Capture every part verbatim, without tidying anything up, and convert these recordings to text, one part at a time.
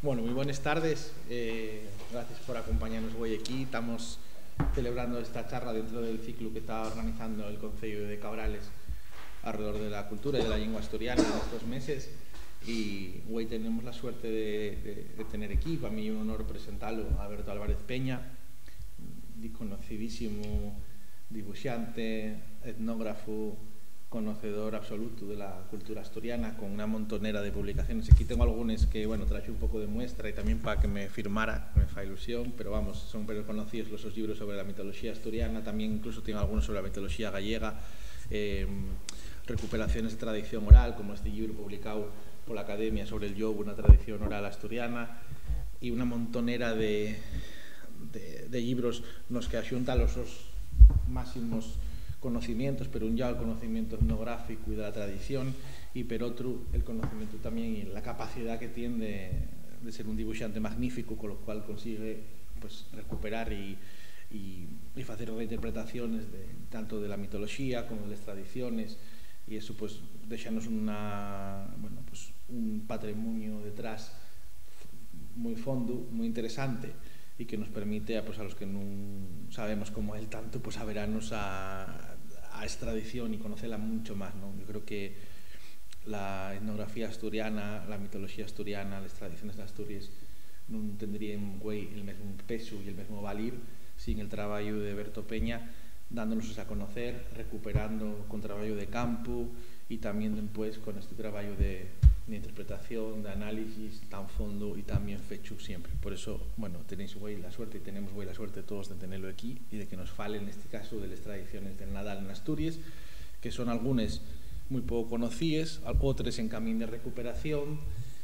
Bueno, muy buenas tardes. Eh, gracias por acompañarnos hoy aquí. Estamos celebrando esta charla dentro del ciclo que está organizando el Conceyu de Cabrales alrededor de la cultura y de la lengua asturiana en estos meses. Y hoy tenemos la suerte de, de- de tener aquí, para mí es un honor presentarlo, a Berto Álvarez Peña, conocidísimo dibuxante, etnógrafu, conocedor absolutu de la cultura asturiana, con una montonera de publicaciones. Aquí tengo algunes que, bueno, traxe un poco de muestra y también para que me firmara, me fa ilusión, pero vamos, son pero conocidos los sos libros sobre la mitoloxía asturiana, también incluso tiene algunos sobre la mitoloxía gallega, eh, recuperaciones de tradición oral, como este libro publicado por la Academia sobre el llobu, una tradición oral asturiana, y una montonera de, de, de libros nos que axunta los sos máximos conocimientos, pero un ya el conocimiento etnográfico y de la tradición, y per otro el conocimiento también y la capacidad que tiene de, de ser un dibuxante magnífico, con lo cual consigue, pues, recuperar y, y, y facer reinterpretaciones de, tanto de la mitoloxía como de las tradiciones, y eso, pues, déxanos una, bueno, pues, un patrimonio detrás muy fondo, muy interesante, y que nos permite a, pues, a los que nun sabemos como él tanto, pues, averanos a, a esta tradición y conocela mucho más, ¿no? Yo creo que la etnografía asturiana, la mitoloxía asturiana, las tradiciones de Asturias nun tendríen güei el mesmo pesu y el mesmo valir sin el trabajo de Berto Peña, dándonos a conocer, recuperando con trabajo de campo y también después con este trabajo de, de interpretación, de análisis tan fondo y tan bien fecho siempre. Por eso, bueno, tenéis güei la suerte y tenemos güei la suerte todos de tenerlo aquí y de que nos fale, en este caso, de las tradiciones del Nadal en Asturias, que son algunas muy poco conocidas, al- otras en camino de recuperación,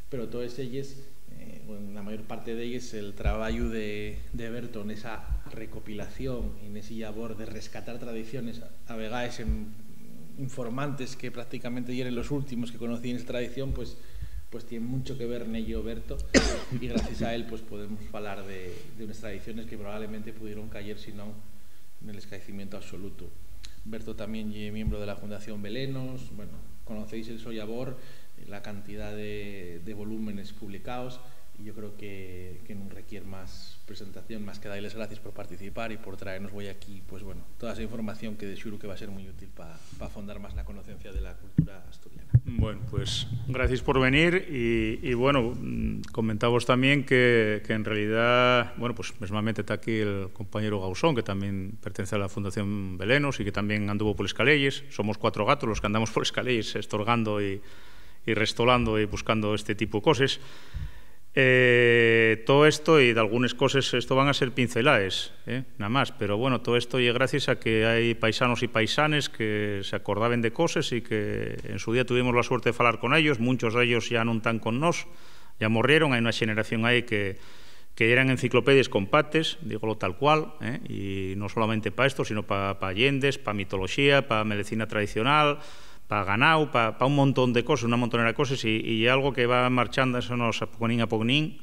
pero todas ellas, eh, bueno, la mayor parte de ellas, el trabajo de, de Berto en esa recopilación y en ese labor de rescatar tradiciones, a vegaes en informantes que prácticamente yeren los últimos que conocíen esa tradición, pues, pues tiene mucho que ver en ello Berto, y gracias a él, pues, podemos hablar de, de unas tradiciones que probablemente pudieron caer, si no, en el escaecimiento absoluto. Berto también ye miembro de la Fundación Belenos. Bueno, conocéis el so labor, la cantidad de, de volúmenes publicados, y yo creo que, que nun requier más presentación, más que dar-les gracias por participar y por traernos güei aquí, pues, bueno, toda esa información que de xuru que va a ser muy útil pa, pa afondar más na conocencia de la cultura asturiana. Bueno, pues, gracias por venir y, y, bueno, mm, comentavos también que, que en realidad, bueno, pues, mesmamente ta aquí el compañero Gausón, que también pertenece a la Fundación Belenos y que también anduvo por les caleyes. Somos cuatro gatos los que andamos por les caleyes estorgando y, y restolando y buscando este tipo de coses. Eh, todo esto y de algunas coses, esto van a ser pincelaes, eh, nada más, pero, bueno, todo esto ye gracias a que hay paisanos y paisanes que se acordaben de coses y que en su día tuvimos la suerte de falar con ellos. Muchos de ellos ya no están con nos, ya morrieron. Hay una generación ahí que, que eran enciclopedias con pates, dígolo tal cual, eh, y no solamente pa esto, sino pa, pa llendes, pa mitoloxía, pa medicina tradicional, pa ganao, pa, pa un montón de coses, una montonera de coses, y, y ye algo que va marchándosenos a poconín a poconín,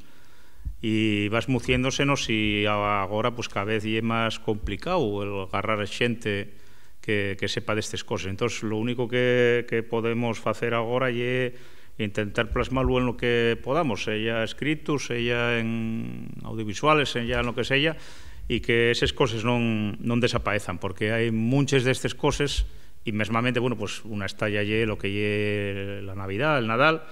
y va esmuciéndosenos, y a-, agora, pues, cada vez ye más complicao el garrar xente que, que sepa d'estes coses. Entós, lo único que, que podemos facer agora ye intentar plasmalo en lo que podamos, seya escrito, seya en audiovisuales, seya en lo que seya, y que eses coses non, non desapaezan, porque hai munches d'estes coses, y mesmamente, bueno, pues, una estalla ye lo que ye la Navidá, el Nadal,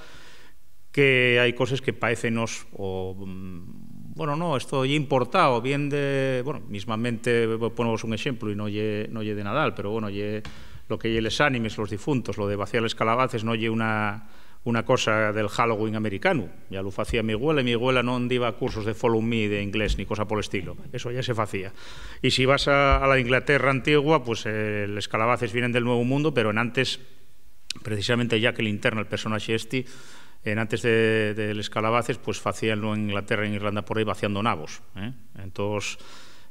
que hai coses que paécenos, o, mm, bueno, no, esto ye importao, bien de, bueno, mismamente, vo-, poneros un exemplu, y no ye, no ye de Nadal, pero, bueno, ye lo que ye les ánimes, los difuntos, lo de vaciar les calabaces no ye una, una cosa del Halloween americano. Ya lo facía mi güela, y mi güela non diba a cursos de Follow Me de inglés ni cosa pol estilo. Eso ya se facía. Y si vas a, a la Inglaterra antigua, pues, eh, les calabaces vienen del Nuevo Mundo, pero en antes, precisamente Jack el Linterna, el personaxe esti, en antes de, de les calabaces, pues, facíanlo en Inglaterra, en Irlanda, por ahí, vaciando navos, eh. Entós,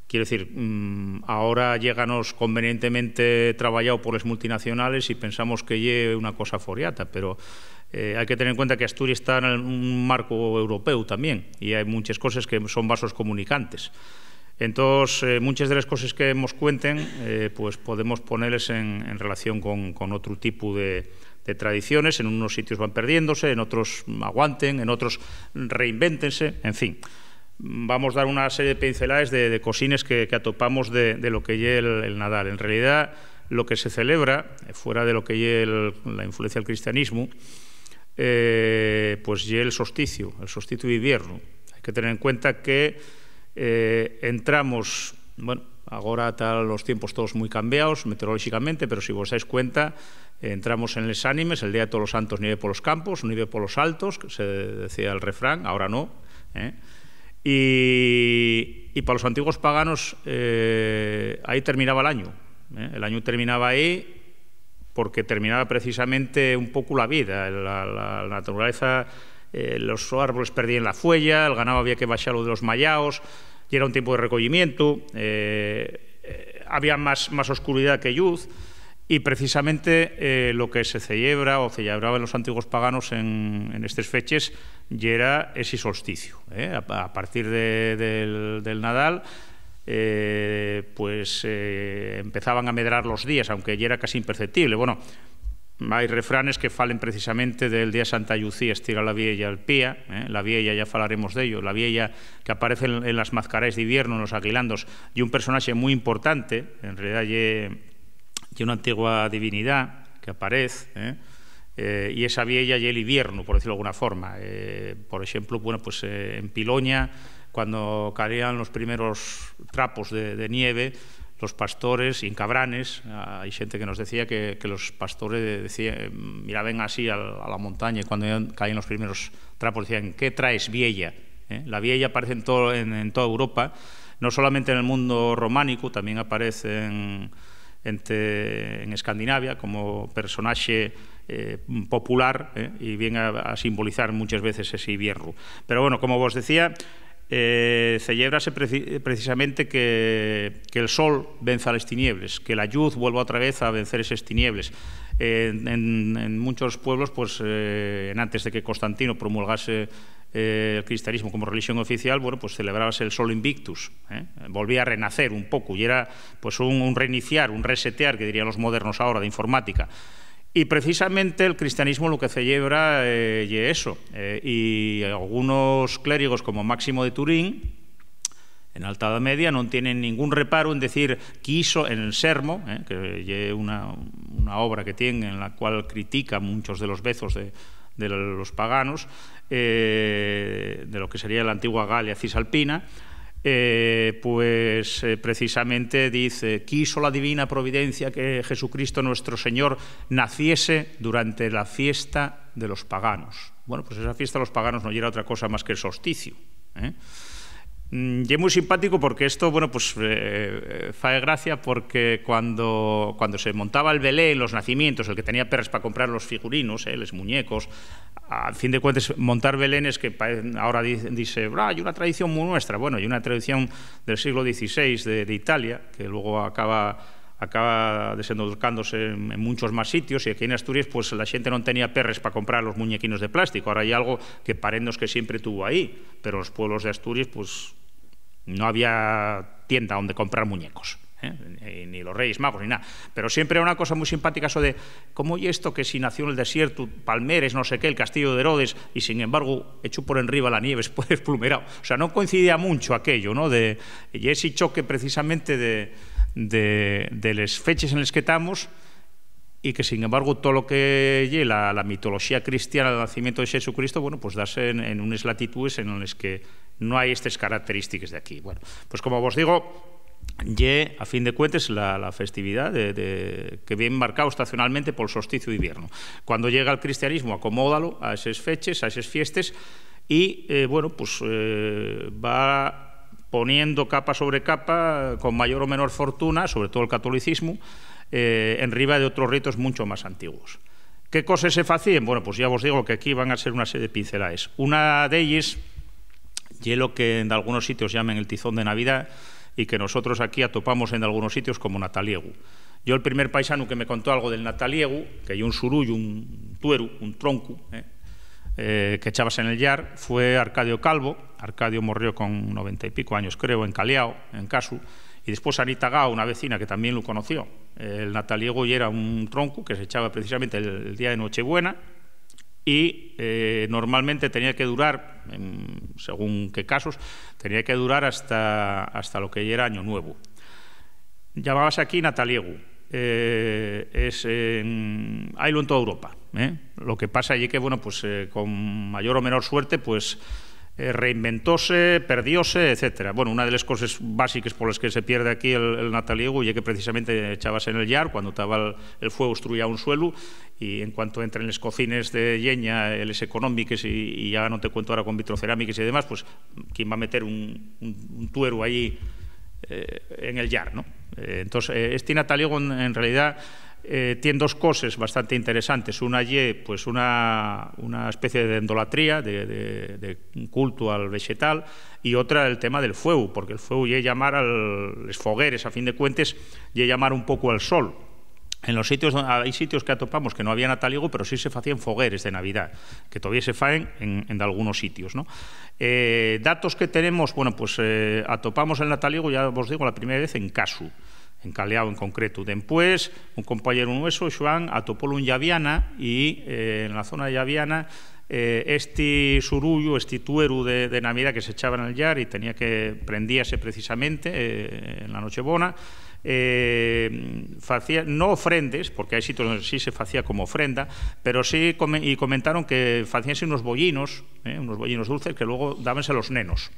quiero decir, mm, ahora lléganos convenientemente trabayao por les multinacionales y pensamos que ye una cosa foriata, pero, eh, hai que tener en cuenta que Asturias ta en un marco europeu tamién, y hai munches coses que son vasos comunicantes. Entós, eh, munches de les coses que mos cuenten, eh, pues podemos poneles en, en relación con, con otru tipu de, de tradiciones. En unos sitios van perdiéndose, en otros aguanten, en otros reinvéntense, en fin. Vamos dar una serie de pincelaes de, de cosines que, que atopamos de, de lo que ye el, el Nadal. En realidá, lo que se celebra, eh, fuera de lo que ye el, la influencia del cristianismu, eh, pues ye el solsticio, el solsticio de iviernu. Hai que tener en cuenta que, eh, entramos, bueno, agora ta los tiempos todos mui cambiaos meteorolóxicamente, pero si vos dais cuenta, eh, entramos en les ánimes, el día de Tolos Santos nieve polos campos, nieve polos altos, que se decía el refrán, ahora no, eh? Y, y pa los antiguos paganos, eh, ahí terminaba l'añu, eh? El añu terminaba ahí, porque terminaba precisamente un poco la vida, la, la, la naturaleza, eh, los árboles perdían la fueya, el ganado había que baixalo de los mayaos, y era un tiempo de recollimientu, eh, eh, había más, más oscuridá que lluz, y precisamente, eh, lo que se celebra o celebraban los antiguos paganos en, en estes feches yera esi solsticio, eh, a, a partir de, del, del Nadal, eh, pues, eh, empezaban a medrar los días, aunque yera casi imperceptible. Bueno, hai refranes que falen precisamente del día Santa Llucía, estira la vieya al pía, eh, la vieya, ya falaremos d'ello, la vieya que aparece en, en las mazcaraes d'iviernu, en los aguilandos, ye un personaxe mui importante, en realidá ye, ye una antigua divinidá que aparez, eh, eh, y esa vieya ye l'iviernu, por decirlo d'alguna forma. Eh, por exemplu, bueno, pues, eh, en Piloña, cuando caían los primeros trapos de, de nieve, los pastores, en Cabranes, hai xente que nos decía que, que los pastores de-, decía, miraben así al, a la montaña, y cuando caían los primeros trapos decían: "¿Qué traes, vieya?". Eh? La vieya aparece en to-, en, en toda Europa, no solamente en el mundo románico, también aparece en, ente, en Escandinavia como personaxe, eh, popular, eh, y vien a, a simbolizar munches veces ese iviernu. Pero bueno, como vos decía, eh, cellébrase preci-, precisamente que, que el sol venza les tiniebres, que la lluz vuelva otra vez a vencer eses tiniebres. Eh, en, en munchos pueblos, pues, eh, en antes de que Constantino promulgase, eh, el cristianismo como religión oficial, bueno, pues celebrábase el Sol Invictus, eh? Volvía a renacer un poco, y era, pues, un, un reiniciar, un resetear, que dirían los modernos ahora, de informática. Y precisamente el cristianismo lo que celebra, eh, ye eso, eh, y algunos clérigos como Máximo de Turín, en Alta Edad Media, non tienen ningún reparo en decir quiso en el Sermo, eh, que ye una, una obra que tien en la cual critica munchos de los vezos de, de los paganos, eh, de lo que sería la antigua Galia cisalpina, eh, pues, eh, precisamente diz: "Quiso la divina providencia que Jesucristo nuestro Señor naciese durante la fiesta de los paganos". Bueno, pues esa fiesta de los paganos no yera otra cosa más que el solsticio, eh? Mm, ye mui simpático porque esto, bueno, pues, eh, fae gracia porque cuando, cuando se montaba el belén, los nacimientos, el que tenía perres pa comprar los figurinos, eh, les muñecos, a fin de cuentas, montar belenes que pae-, ahora di-, dice, "Bra, ye una tradición mui nuestra". Bueno, ye una tradición del siglo dieciséis de, de Italia, que luego acaba, acaba desenvolcándose en, en munchos más sitios, y aquí en Asturias, pues, la xente non tenía perres pa comprar los muñequinos de plástico. Ahora ye algo que pareznos que siempre tuvo ahí, pero los pueblos de Asturias, pues, no había tienda onde comprar muñecos, eh? Ni, ni los Reyes Magos, ni nada. Pero siempre era una cosa mui simpática eso de, "¿Cómo ye esto que si nació en el desierto, palmeres, no sé qué, el castillo de Herodes, y sin embargo echó por enriba la nieve, se puede esplumerar?". O sea, no coincidía muncho aquello, ¿no? De, y ese choque precisamente de, de, de les feches en les que tamos, y que, sin embargo, todo lo que ye la, la mitoloxía cristiana del nacimiento de Xesucristo, bueno, pues dase en, en unes latitudes en les que no hai estes característiques de aquí. Bueno, pues como vos digo, ye, a fin de cuentes, la, la festividá de, de, que vien marcao estacionalmente pol solsticio d'iviernu. Cuando llega el cristianismo, acomódalo a eses feches, a eses fiestes, y, eh, bueno, pues, eh, va poniendo capa sobre capa, con mayor o menor fortuna, sobre todo el catolicismo, eh, enriba de otros ritos muncho más antiguos. ¿Qué coses se facíen? Bueno, pues ya vos digo que aquí van a ser una serie de pincelaes. Una d'elles ye lo que en algunos sitios llamen el tizón de Navidá y que nosotros aquí atopamos en algunos sitios como nataliegu. Yo, el primer paisanu que me contó algo del nataliegu, que ye un surullu, un tueru, un troncu, eh, eh, que echábase nel llar, fue Arcadio Calvo. Arcadio morrió con noventa y pico años, creo, en Caliao, en Casu, y después Anita Gao, una vecina que también lo conoció. El nataliegu yera un troncu que se echaba precisamente el, el día de Nochebuena, y, eh, normalmente tenía que durar, en, según qué casos, tenía que durar hasta, hasta lo que yera Año Nuevo. Llamábase aquí nataliegu. Eh, es, en, hailu en toda Europa, ¿eh? Lo que pasa ye que, bueno, pues, eh, con mayor o menor suerte, pues, eh, reinventóse, perdióse, etcétera. Bueno, una de les coses básiques por les que se pierde aquí el, el nataliegu ye que precisamente echábase nel llar, cuando taba el, el fueu estruyao en suelu, y en cuanto entren les cocines de lleña, eh, les económiques, y, y ya no te cuento ahora con vitrocerámiques y demás, pues, ¿quién va a meter un, un, un tueru allí, eh, en el llar, ¿no? Eh, entonces, eh, este nataliegu, en, en realidad, eh, tien dos coses bastante interesantes. Una ye, pues, una, una especie de endolatría, de, de, de cultu al vexetal, y otra el tema del fueu, porque el fueu ye llamar al, les fogueres, a fin de cuentes, ye llamar un poco al sol. En los sitios, don-, hay sitios que atopamos que no había nataliegu, pero sí se facían fogueres de Navidad, que todavía se faen en, en dalgunos sitios, ¿no? Eh, datos que tenemos, bueno, pues, eh, atopamos el nataliegu, ya vos digo, la primera vez en Casu, en Caliao en concreto. Dempués, un compañeru nueso, Xuan, atopólu en Llaviana y, eh, en la zona de Llaviana, eh, esti surullu, esti tueru de, de Navidá que se echaba nel llar y tenía que, prendíase precisamente, eh, en la Nochebona, eh, facía, no ofrendes, porque hai sitios onde sí se facía como ofrenda, pero sí come-, y comentaron que facíanse unos bollinos, eh, unos bollinos dulces que luego dábanse a los nenos.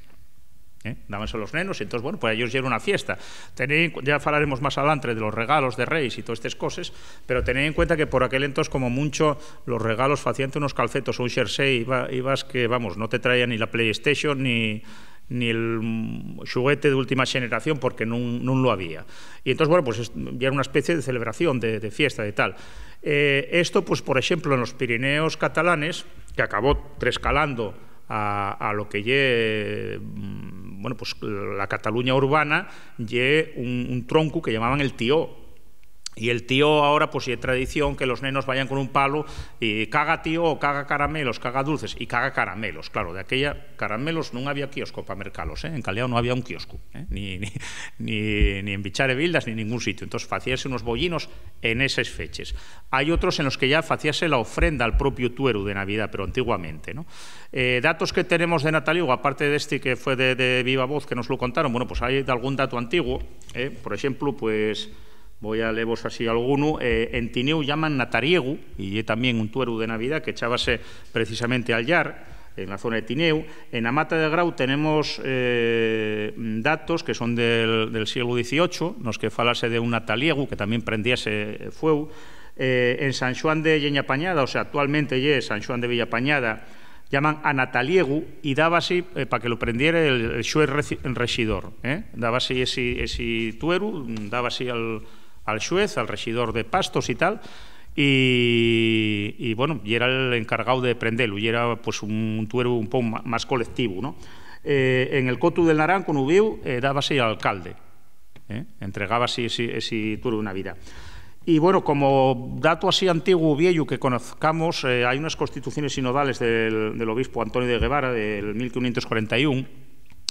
¿Eh? Dábanse a los nenos, y entonces, bueno, pues ellos yera una fiesta. Tened en cu-, ya falaremos más alantre de los regalos de Reis y todas estas cosas, pero tened en cuenta que por aquel entonces, como mucho, los regalos facían unos calcetos o un xersei, iba-, ibas que, vamos, no te traían ni la PlayStation ni, ni el, mm, xuguete de última xeneración, porque nun, nun lo había. Y entonces, bueno, pues es-, ya era una especie de celebración, de, de fiesta, de tal. Eh, esto, pues, por ejemplo, en los Pirineos catalanes, que acabó trescalando a, a lo que ye, mm, bueno, pues, la Cataluña urbana, ye un, un troncu que llamaban el Tió. Y el Tió ahora, pues, ye tradición que los nenos vayan con un palo y: "Caga, tío, o caga caramelos, caga dulces", y caga caramelos. Claro, de aquella, caramelos, nun había kiosco pa mercalos, ¿eh? En Caliao no había un kiosco, ¿eh? Ni, ni, ni, ni en Bichare Bildas, ni en ningún sitio. Entonces, facíase unos bollinos en eses feches. Hai otros en los que ya facíase la ofrenda al propio tueru de Navidad, pero antiguamente, ¿no? Eh, datos que tenemos de nataliegu, aparte de este que fue de, de viva voz que nos lo contaron, bueno, pues hai algún dato antiguo, ¿eh? Por exemplu, pues, voi a levos así alguno. Eh, en Tineu llaman natariegu, y ye tamién un tueru de Navidá que echábase precisamente al llar, en la zona de Tineu. En a Mata de Grau tenemos, eh, datos que son del, del sieglu dieciocho, nos que falase de un nataliegu, que tamién prendíase fueu. Eh, en San Xuan de Lleña Pañada, o sea, actualmente ye San Xuan de Villa Pañada, llaman a nataliegu, y dábase, eh, pa que lo prendiere el, el xuez reci-, rexidor, ¿eh? Dábase esi, esi tueru, dábase al, al xuez, al rexidor de pastos y tal, y, y, bueno, yera el encargao de prendelu, yera, pues, un, un tueru un poco ma-, más colectivo, ¿no? Eh, en el Cotu del Naranco, n'Uviéu, eh, dábase al alcalde, ¿eh? Entregábase esi, esi tueru de Navidá. Y, bueno, como dato así antiguo, vieyu, que conozcamos, eh, hai unas constituciones sinodales del, del obispo Antonio de Guevara, del mil quinientos cuarenta y un,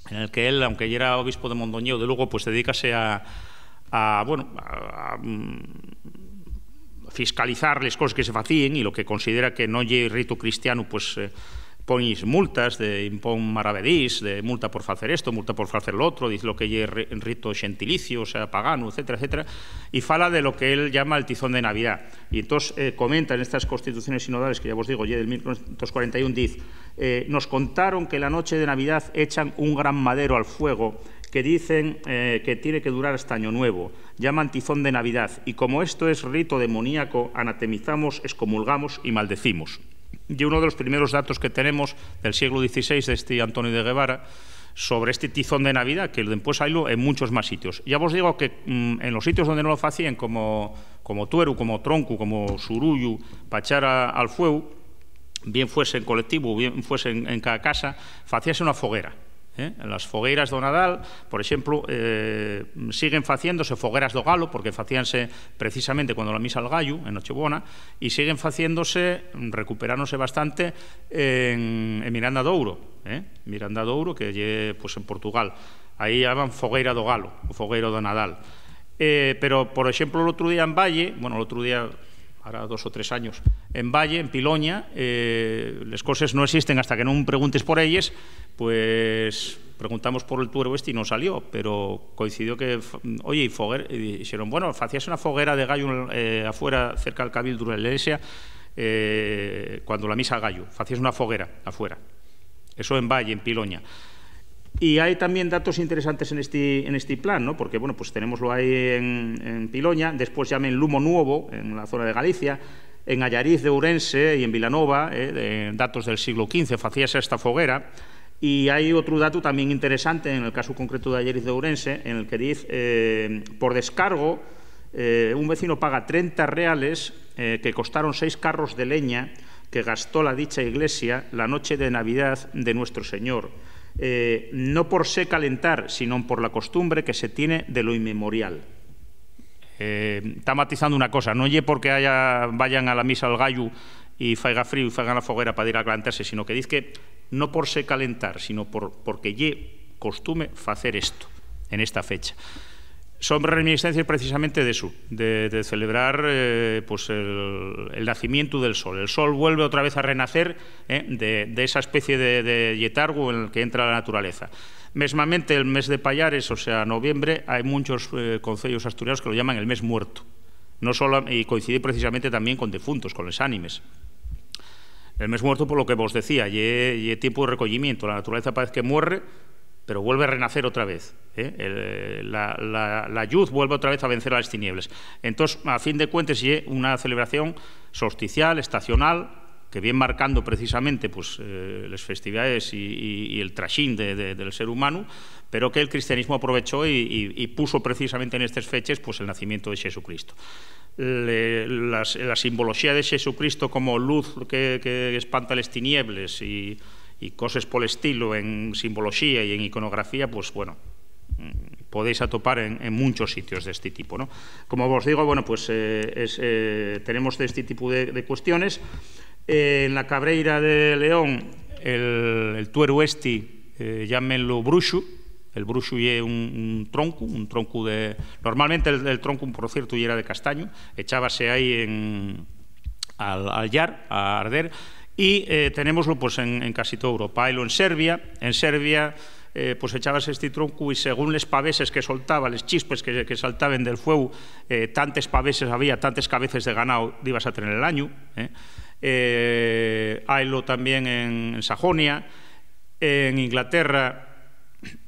en el que él, aunque ya era obispo de Mondoñeu, de luego, pues, dedícase a, a, bueno, a, a, mm, fiscalizar les coses que se facíen, y lo que considera que non ye ritu cristianu, pues, eh, poñes multas, de impón maravedís, de multa por facer esto, multa por facer lo otro, diz lo que ye re-, rito xentilicio, o sea, pagano, etcétera, etcétera, y fala de lo que él llama el tizón de Navidad. Y entonces, eh, comenta en estas constituciones sinodales, que ya vos digo, ye del mil quinientos cuarenta y un, diz, eh: "Nos contaron que la noche de Navidad echan un gran madero al fuego que dicen, eh, que tiene que durar hasta Año Nuevo. Llaman tizón de Navidad, y como esto es rito demoníaco, anatemizamos, excomulgamos y maldecimos". Y uno de los primeros datos que tenemos del sieglu dieciséis, de este Antonio de Guevara, sobre este tizón de Navidad, que después haylo en muchos más sitios. Ya vos digo que, mm, en los sitios donde no lo facían como, como tueru, como troncu, como surullu, pa echar a, al fueu, bien fuese en colectivo, bien fuese en, en cada casa, facíase una foguera. ¿eh? Las fogueiras do Nadal, por exemplu, eh, siguen faciéndose fogueras do galo, porque facíanse precisamente cuando la misa al gallu, en Nochebona, y siguen faciéndose, recuperáronse bastante en, en Miranda d'Ouro, ¿eh? Miranda d'Ouro, que ye, pues, en Portugal. Aí llaman fogueira do galo, o fogueiro do Nadal. Eh, pero, por exemplu, l'otru día en Valle, bueno, l'otru día, hará dos o tres años, en Valle, en Piloña, eh, les coses no existen hasta que non preguntes por elles, pues preguntamos por el tuero este y no salió, pero coincidió que, f-, oye, y foguer-, y dixeron, bueno, facíase una foguera de gallo, eh, afuera, cerca del cabildu, de la iglesia, eh, cuando la misa gallo, facíase una foguera afuera. Eso en Valle, en Piloña. Y hai tamién datos interesantes en esti, en esti plan, ¿no? Porque, bueno, pues tenémoslo aí en, en Piloña, después llamen Lumo Nuevo, en la zona de Galicia, en Allariz de Ourense y en Vilanova, eh, de datos del siglo quince, facíase esta foguera. Y hai otru datu tamién interesante, en el caso concreto de Allariz de Ourense, en el que diz, eh, por descargo, eh, un vecino paga trenta reales, eh, que costaron seis carros de leña que gastó la dicha iglesia la noche de Navidad de Nuestro Señor, eh, no por se calentar, sino por la costumbre que se tiene de lo inmemorial. Eh, ta matizando una cosa, no ye porque haya, vayan a la misa al gallu y faiga frío y faigan la foguera pa dir a calentarse, sino que diz que no por se calentar, sino por, porque ye costume facer esto, en esta fecha. Son reminiscencias precisamente de eso, de, de celebrar, eh, pues el, el nacimiento del sol. El sol vuelve otra vez a renacer, eh, de, de esa especie de, de lletargo en el que entra la naturaleza. Mesmamente el mes de Payares, o sea, noviembre, hai munchos, eh, concellos asturianos que lo llaman el mes muerto. No solo, y coincide precisamente también con defuntos, con les ánimes. El mes muerto, por lo que vos decía, ye, ye tiempo de recollimiento. La naturaleza parece que muerre, pero vuelve a renacer otra vez, ¿eh? El, la, la, la lluz vuelve otra vez a vencer a les tinieblas. Entós, a fin de cuentes, ye una celebración solsticial, estacional, que vien marcando precisamente, pues, eh, les festividades y, y, y el traxín de, de, del ser humano, pero que el cristianismo aprovechó y, y, y puso precisamente en estes feches, pues, el nacimiento de Xesucristo. Le, las, la simboloxía de Xesucristo como luz que, que espanta les tinieblas y, y coses pol estilo en simboloxía y en iconografía, pues, bueno, mm, podéis atopar en, en munchos sitios d'esti tipo, ¿no? Como vos digo, bueno, pues, eh, es, eh, tenemos d'esti tipu de, de cuestiones. Eh, en la Cabreira de León, el, el tueru esti, eh, llámenlo bruxu. El bruxu ye un, un troncu, un troncu de... Normalmente el, el troncu, por cierto, yera de castañu, echábase ahí en, al, al llar, a arder, y, eh, tenémoslo, pues, en, en casi toda Europa. Haigo en Serbia, en Serbia, eh, pues, echábase esti troncu y según les paveses que soltaba, les chispes que, que saltaben del fueu, eh, tantes paveses había, tantes cabeces de ganao ibas a tener el añu, eh. Eh, haigo tamién en, en Sajonia, en Inglaterra,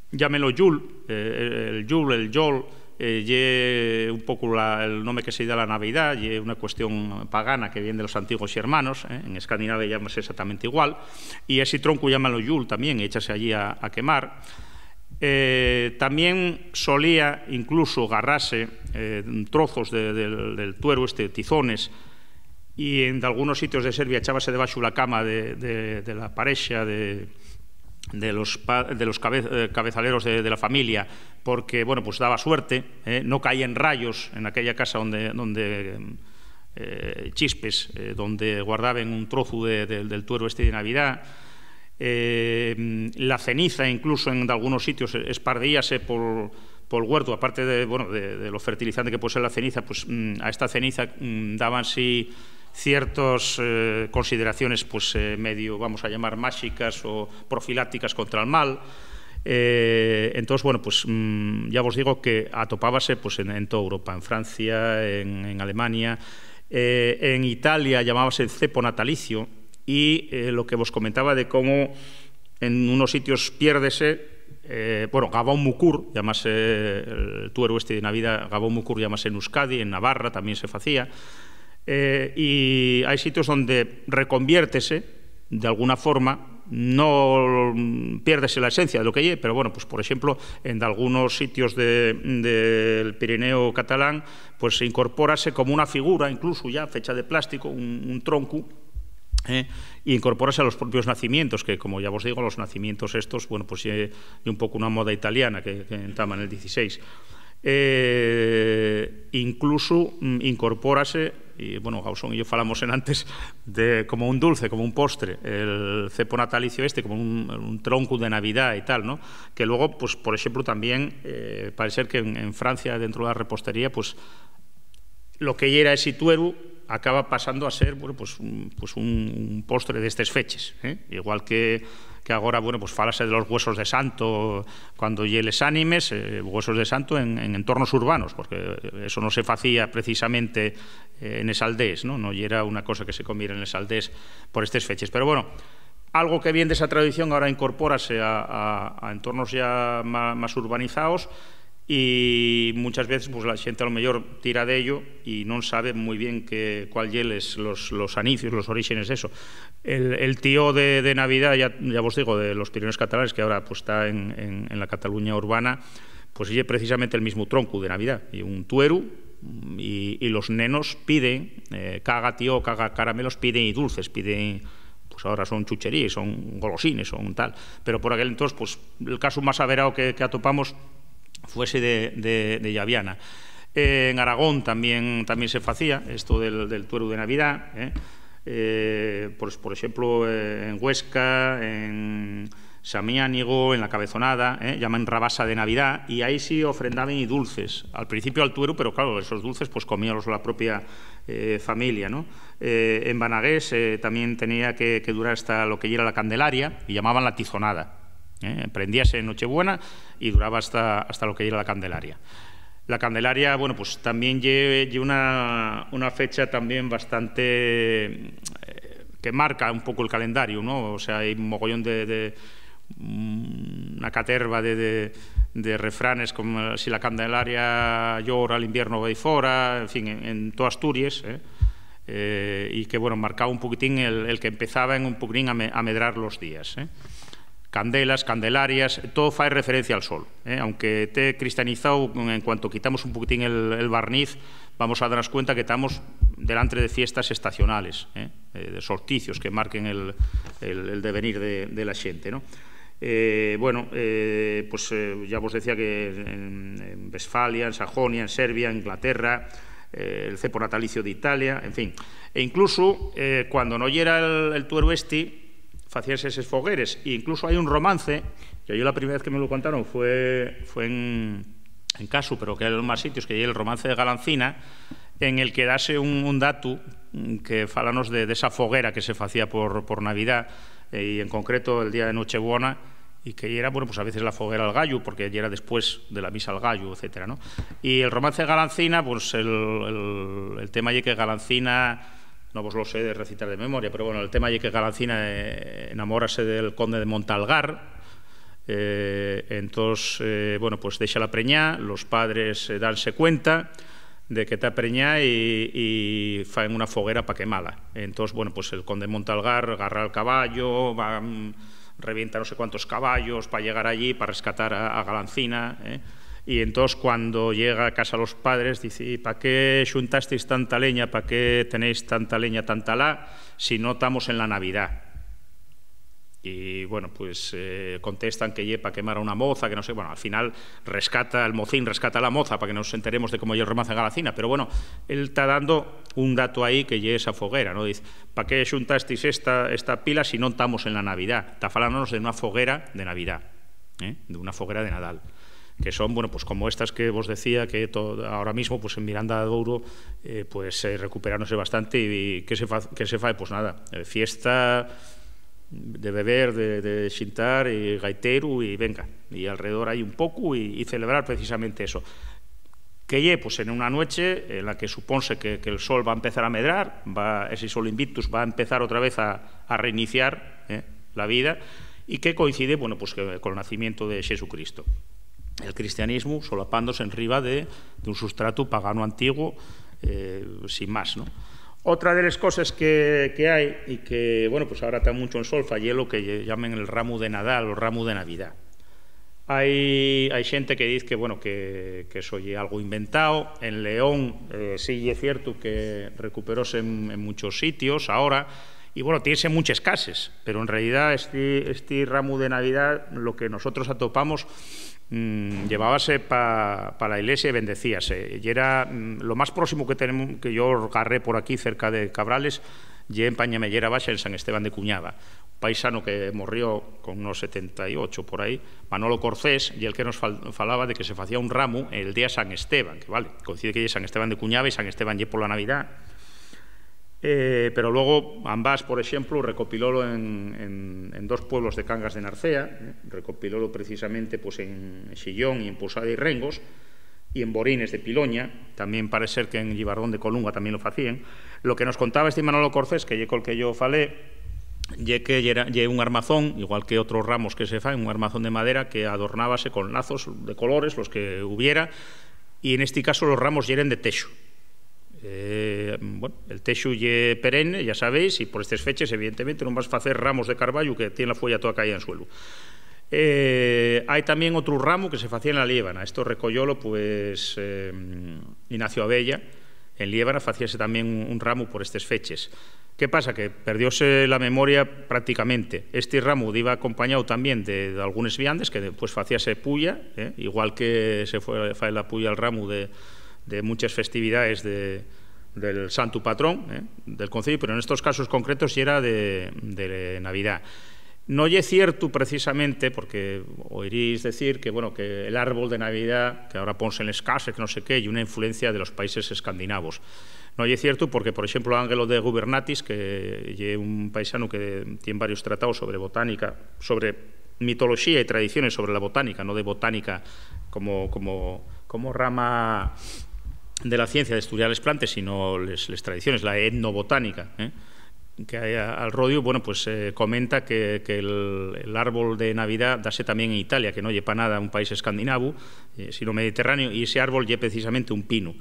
llámenlo Yule, eh, el Yule, el Yol, eh, ye un poco la, el nome que se da a la Navidá, ye una cuestión pagana que vien de los antiguos xermanos, eh, en Escandinavia llámase exactamente igual, y esi troncu llámalo Yule tamién, échase allí a, a quemar. Eh, tamién solía incluso garrase, eh, trozos de, del, del tueru este, tizones, y en dalgunos sitios de Serbia echábase debaxo la cama de, de, de la parexa de, de los pa-, de los cabe-, eh, cabezaleros de, de la familia, porque, bueno, pues daba suerte, eh, no caíen rayos en aquella casa donde, donde, eh, chispes, eh, donde guardaben un trozu de, de, del tueru este de Navidá. Eh, la ceniza, incluso en dalgunos sitios, eh, espardíase por, pol huertu, aparte de, bueno, de, de lo fertilizante que puede ser la ceniza, pues, mm, a esta ceniza, mm, dábanse ciertos, eh, consideraciones, pues, eh, medio, vamos a llamar, máxicas o profilácticas contra el mal. Eh, entós, bueno, pues, mm, ya vos digo que atopábase, pues, en, en toda Europa, en Francia, en, en Alemania, eh, en Italia llamábase el cepo natalicio, y, eh, lo que vos comentaba de cómo en unos sitios piérdese, eh, bueno, Gabón Mucur, llámase el tueru este de Navidad, Gabón Mucur llámase en Euskadi, en Navarra también se facía, eh, y hai sitios donde reconviértese de alguna forma, no piérdese la esencia de lo que ye, pero, bueno, pues, por exemplo, en dalgunos sitios de, del Pirineo catalán, pues, incorpórase como una figura, incluso ya fecha de plástico, un, un troncu, eh, y incorpórase a los propios nacimientos, que, como ya vos digo, los nacimientos estos, bueno, pues ye, ye un poco una moda italiana que, que entama en el dieciséis. Eh, incluso, mm, incorpórase, y, bueno, Gausson y yo falamos en antes, de, como un dulce, como un postre, el cepo natalicio este, como un, un tronco de Navidad y tal, ¿no? Que luego, pues, por ejemplo, también, eh, parece ser que en, en Francia, dentro de la repostería, pues, lo que yera esi tueru acaba pasando a ser, bueno, pues, un, pues un, un postre d'estes feches, ¿eh? Igual que, que agora, bueno, pues, fálase de los huesos de santo cuando ye les ánimes, eh, huesos de santo en, en entornos urbanos, porque eso no se facía precisamente, eh, en les aldees, ¿no? No yera una cosa que se comiera en les aldees por estes feches. Pero, bueno, algo que vien d'esa tradición ahora incorpórase a, a, a entornos ya ma-, más urbanizaos, y muchas veces, pues, la xente a lo mellor tira d'ello y non sabe mui bien que, cuál ye les, los, los anicios, los oríxenes d'eso. El, el tío de, de Navidad, ya, ya vos digo, de los Pirineos catalanes, que ahora, pues, ta en, en, en la Cataluña urbana, pues ye precisamente el mismu troncu de Navidá, ye un tueru, y, y los nenos piden, eh, caga tío, caga caramelos, piden y dulces, piden, pues, ahora son chucheríes, son golosines, son tal, pero por aquel entonces, pues, el casu más averao que, que atopamos fuese de, de, de Llaviana. Eh, en Aragón también, también se facía esto del, del tueru de Navidá, ¿eh? Eh, pues, por exemplo, eh, en Huesca, en Samiánigo, en La Cabezonada, ¿eh? Llaman rabasa de Navidá, y ahí sí ofrendaben y dulces. Al principio al tueru, pero, claro, esos dulces, pues, comíalos la propia, eh, familia, ¿no? Eh, en Banagués, eh, también tenía que, que durar hasta lo que yera la Candelaria, y llamaban la tizonada, ¿eh? Prendíase en Nochebuena y duraba hasta, hasta lo que yera la Candelaria. La Candelaria, bueno, pues, también ye, ye una, una fecha también bastante, eh, que marca un poco el calendario, ¿no? O sea, hay un mogollón de, de, mm, una caterva de, de, de refranes, como "Si la Candelaria llora, l'invierno vai fora", en fin, en, en toda Asturies, ¿eh? Eh, y que, bueno, marcaba un poquitín el, el que empezaba en un poquitín a me-, a medrar los días, ¿eh? Candelas, candelarias, todo fai referencia al sol, ¿eh? Aunque te cristianizao, en cuanto quitamos un poquitín el, el barniz, vamos a darnos cuenta que tamos delante de fiestas estacionales, ¿eh? Eh, de solsticios que marquen el, el, el devenir de, de la xente, ¿no? Eh, bueno, eh, pues, eh, ya vos decía que en, en Westfalia, en Sajonia, en Serbia, en Inglaterra, eh, el cepo natalicio de Italia, en fin. E incluso, eh, cuando no yera el, el tueru esti, facíanse eses fogueres. E incluso hai un romance, que yo la primera vez que me lo contaron fue, fue en, en Casu, pero que hai más sitios, que ye el romance de Galancina, en el que dase un, un datu, mm, que fálanos de, de esa foguera que se facía por, por Navidá, eh, y en concreto el día de Nochebuena, y que yera, bueno, pues a veces la foguera al gallu, porque yera después de la misa al gallu, etcétera, ¿no? Y el romance de Galancina, pues el, el, el tema ye que Galancina, no vos lo sé de recitar de memoria, pero, bueno, el tema ye que Galancina, eh, enamórase del conde de Montalgar, eh, entós, eh, bueno, pues déxala preñá, los padres, eh, danse cuenta de que ta preñá y, y faen una foguera pa quemala. Entós, bueno, pues el conde Montalgar garra el caballo, va, mm, revienta no sé cuántos caballos pa llegar allí, pa rescatar a, a Galancina, ¿eh? Y entós, cuando llega a casa los padres, dice: "¿Y pa qué xuntasteis tanta leña, pa qué tenéis tanta leña, tanta la, si no tamos en la Navidá?". Y, bueno, pues, eh, contestan que ye pa quemar a una moza, que no sé, bueno, al final rescata el mocín, rescata a la moza pa que nos enteremos de cómo ye el romance de Galancina, pero, bueno, él ta dando un dato ahí que ye esa foguera, ¿no? Dice: "¿Pa qué xuntasteis esta, esta pila si non tamos en la Navidá?". Ta falándonos de una foguera de Navidá, ¿eh? De una foguera de Nadal. Que son, bueno, pues como estas que vos decía, que to-, ahora mismo, pues, en Miranda d'Ouro, eh, pues, eh, recuperáronse bastante y, y ¿qué se fa-, qué se fai? Pues nada, eh, fiesta de beber, de, de xintar y gaiteru y venga, y alrededor hai un poco y, y celebrar precisamente eso. Que ye, pues, en una nueche en la que suponse que, que el sol va a empezar a medrar, va, ese sol invictus va a empezar otra vez a, a reiniciar, eh, la vida, y que coincide, bueno, pues, que, col nacimiento de Xesucristo. El cristianismo solapándose enriba de, d'un sustrato pagano antiguo, eh, sin más, ¿no? Otra de les coses que, que hai y que, bueno, pues, ahora ta muncho en solfa, ye lo que lle llamen el ramu de Nadal o ramu de Navidá. Hai, hai xente que diz que, bueno, que, que eso ye algo inventao. En León, eh, sí ye cierto que recuperóse en, en munchos sitios ahora, Y bueno, tiense munches cases, pero en realidá esti, esti ramu de Navidá, lo que nosotros atopamos, mm, llevábase pa, pa la ilesia y bendecíase. Y era, mm, lo más próximo que tenemos, que yo garré por aquí, cerca de Cabrales, ye en Pañamellera Baxa, en San Esteban de Cuñaba. Un paisano que morrió con unos setenta y ocho por ahí, Manolo Corcés, y el que nos fal-, falaba de que se facía un ramu el día San Esteban, que vale, coincide que ye San Esteban de Cuñaba y San Esteban ye pola Navidá. Eh, pero luego Ambás, por exemplu, recopilólo en, en, en dos pueblos de Cangas de Narcea, eh, recopilólo precisamente, pues, en Xillón y en Posada y Rengos, y en Borines de Piloña, también parece ser que en Llibardón de Colunga también lo facían. Lo que nos contaba este Manolo Corcés, que ye col que yo falé, ye que yera, ye un armazón, igual que otros ramos que se fan, un armazón de madera que adornábase con lazos de colores, los que hubiera, y en este caso los ramos yeren de texu. Eh, bueno, el texu ye perenne, ya sabéis, y por estes feches, evidentemente, nun vas facer ramos de carballu que tien la fueya toda caída en suelu. Eh, hai tamién otru ramu que se facía en la Liébana. Esto recoyólo, pues, eh, Ignacio Abella. En Liébana facíase tamién un, un ramu por estes feches. ¿Qué pasa? Que perdióse la memoria prácticamente. Este ramu diba acompañáu tamién de, de algunes viandes, que después facíase puya, eh, igual que se fue, fai la puya al ramu de, de munches festividades de, del santu patrón, eh, del concello, pero en estos casos concretos yera de, de Navidá. No ye ciertu precisamente, porque oirís decir que, bueno, que el árbol de Navidá, que ahora ponse en les cases, que no sé qué, ye una influencia de los países escandinavos. No ye ciertu porque, por exemplo, Ángelo de Gubernatis, que ye un paisanu que tien varios trataos sobre botánica, sobre mitoloxía y tradiciones sobre la botánica, no de botánica como, como, como rama de la ciencia d'estudiar les plantes, sino les, les tradiciones, la etnobotánica, eh, que hai a-, al rodiu, bueno, pues, eh, comenta que, que el, el árbol de Navidá dase tamién en Italia, que no ye pa nada un país escandinavu, eh, sino mediterráneo, y ese árbol ye precisamente un pinu.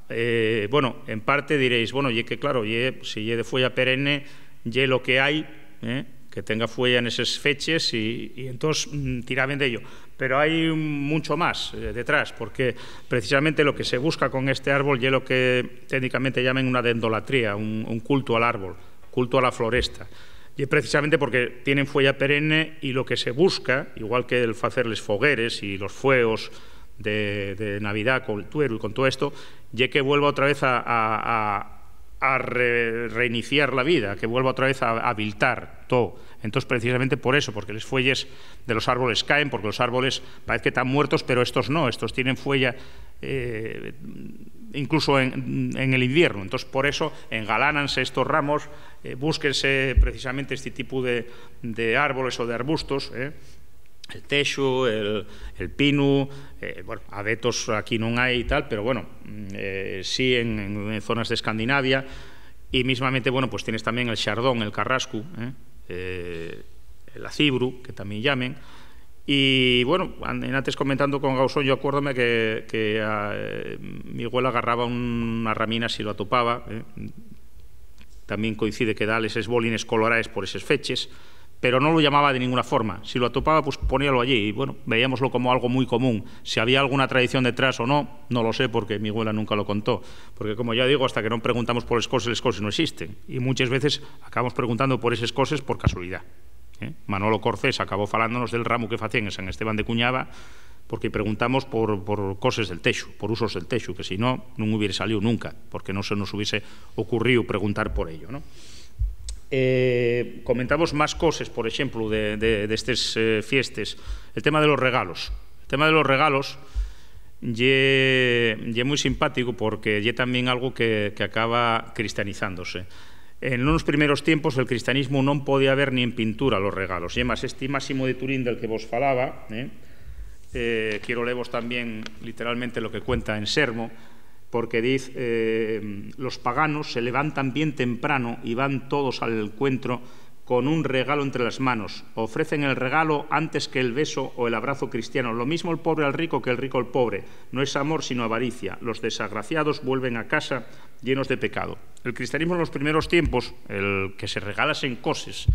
Eh, bueno, en parte diréis, bueno, ye que, claro, ye, si ye de fueya perenne, ye lo que hai, eh, que tenga fueya neses feches, y, y entós, mm, tiraben d'ello. Pero hai un, muncho más, eh, detrás, porque precisamente lo que se busca con este árbol ye lo que técnicamente llamen una dendolatría, un, un cultu al árbol, cultu a la floresta. Ye precisamente porque tienen fueya perenne, y lo que se busca, igual que el facer les fogueres y los fuegos de, de Navidá col tueru y con todo esto, ye que vuelva otra vez a, a, a, a re-, reiniciar la vida, que vuelva otra vez a, a aviltar todo. Entós, precisamente por eso, porque les fueyes de los árboles caen, porque los árboles parece que tán muertos, pero estos no, estos tienen fueya, eh, incluso en, en el invierno. Entós, por eso engalánanse estos ramos, eh, búsquense precisamente este tipo de, de árboles o de arbustos, eh, el texu, el, el pinu, eh, bueno, abetos aquí non hai y tal, pero bueno, mm, eh, sí en, en zonas de Escandinavia, y mismamente, bueno, pues tienes también el xardón, el carrascu, eh, eh, el acibru, que también llamen. Y bueno, an-, en antes comentando con Gausón, yo acuérdome que, que a, eh, mi güela agarraba una ramina si lo atopaba, eh. También coincide que da les esbolines coloraes por eses feches, pero no lo llamaba de ninguna forma. Si lo atopaba, pues poníalo allí y, bueno, veíamoslo como algo muy común. Si había alguna tradición detrás o no, no lo sé, porque mi güela nunca lo contó. Porque, como ya digo, hasta que no preguntamos por les coses, les coses no existen. Y muchas veces acabamos preguntando por eses coses por casualidad, eh. Manolo Corcés acabó falándonos del ramu que facían en San Esteban de Cuñaba, porque preguntamos por, por coses del texu, por usos del texu, que si no, nun hubiere salíu nunca, porque no se nos hubiese ocurríu preguntar por ello, ¿no? Eh, comentamos más coses, por exemplu, de, de, d'estes, eh, fiestes. El tema de los regalos. El tema de los regalos ye, ye mui simpático porque ye tamién algo que, que acaba cristianizándose. En unos primeros tiempos el cristianismo non podía ver ni en pintura los regalos. Y además, este Máximo de Turín del que vos falaba, eh, eh, quiero leevos también literalmente lo que cuenta en Sermo, porque diz, eh, "Los paganos se levantan bien temprano y van todos al encuentro con un regalo entre las manos. Ofrecen el regalo antes que el beso o el abrazo cristiano. Lo mismo el pobre al rico que el rico al pobre. No es amor, sino avaricia. Los desagraciados vuelven a casa llenos de pecado". El cristianismo en los primeros tiempos, el que se regalasen coses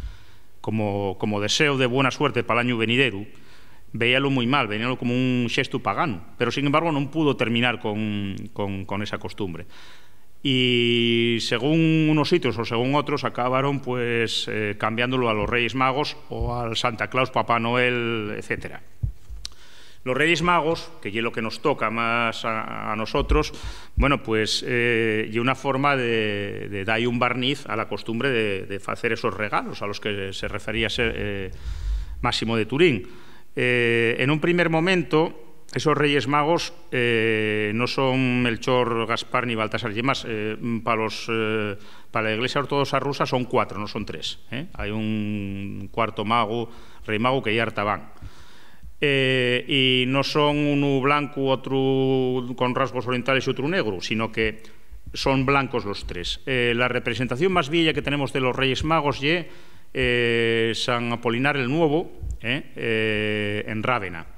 como, como deseo de buena suerte pal añu venideru, veíalo mui mal, veíalo como un xestu paganu, pero, sin embargo, non pudo terminar con, con, con esa costumbre. Y según unos sitios o según otros, acabaron, pues, eh, cambiándolo a los Reyes Magos o al Santa Claus, Papá Noel, etcétera. Los Reyes Magos, que ye lo que nos toca más a, a nosotros, bueno, pues, eh, ye una forma de, de dar un barniz a la costumbre de, de facer esos regalos a los que se refería ese, eh, Máximo de Turín. Eh, en un primer momento, esos Reyes Magos, eh, no son Melchor, Gaspar ni Baltasar. Y más, eh, pa los, eh, pa la Iglesia Ortodoxa rusa son cuatro, no son tres, ¿eh? Hai un cuarto mago, rei mago, que ye Artaban. Eh, y no son unu blancu, otru con rasgos orientales y otru negru, sino que son blancos los tres. Eh, la representación más vieya que tenemos de los Reyes Magos ye, eh, San Apolinar el Nuevo, eh, eh, en Rávena.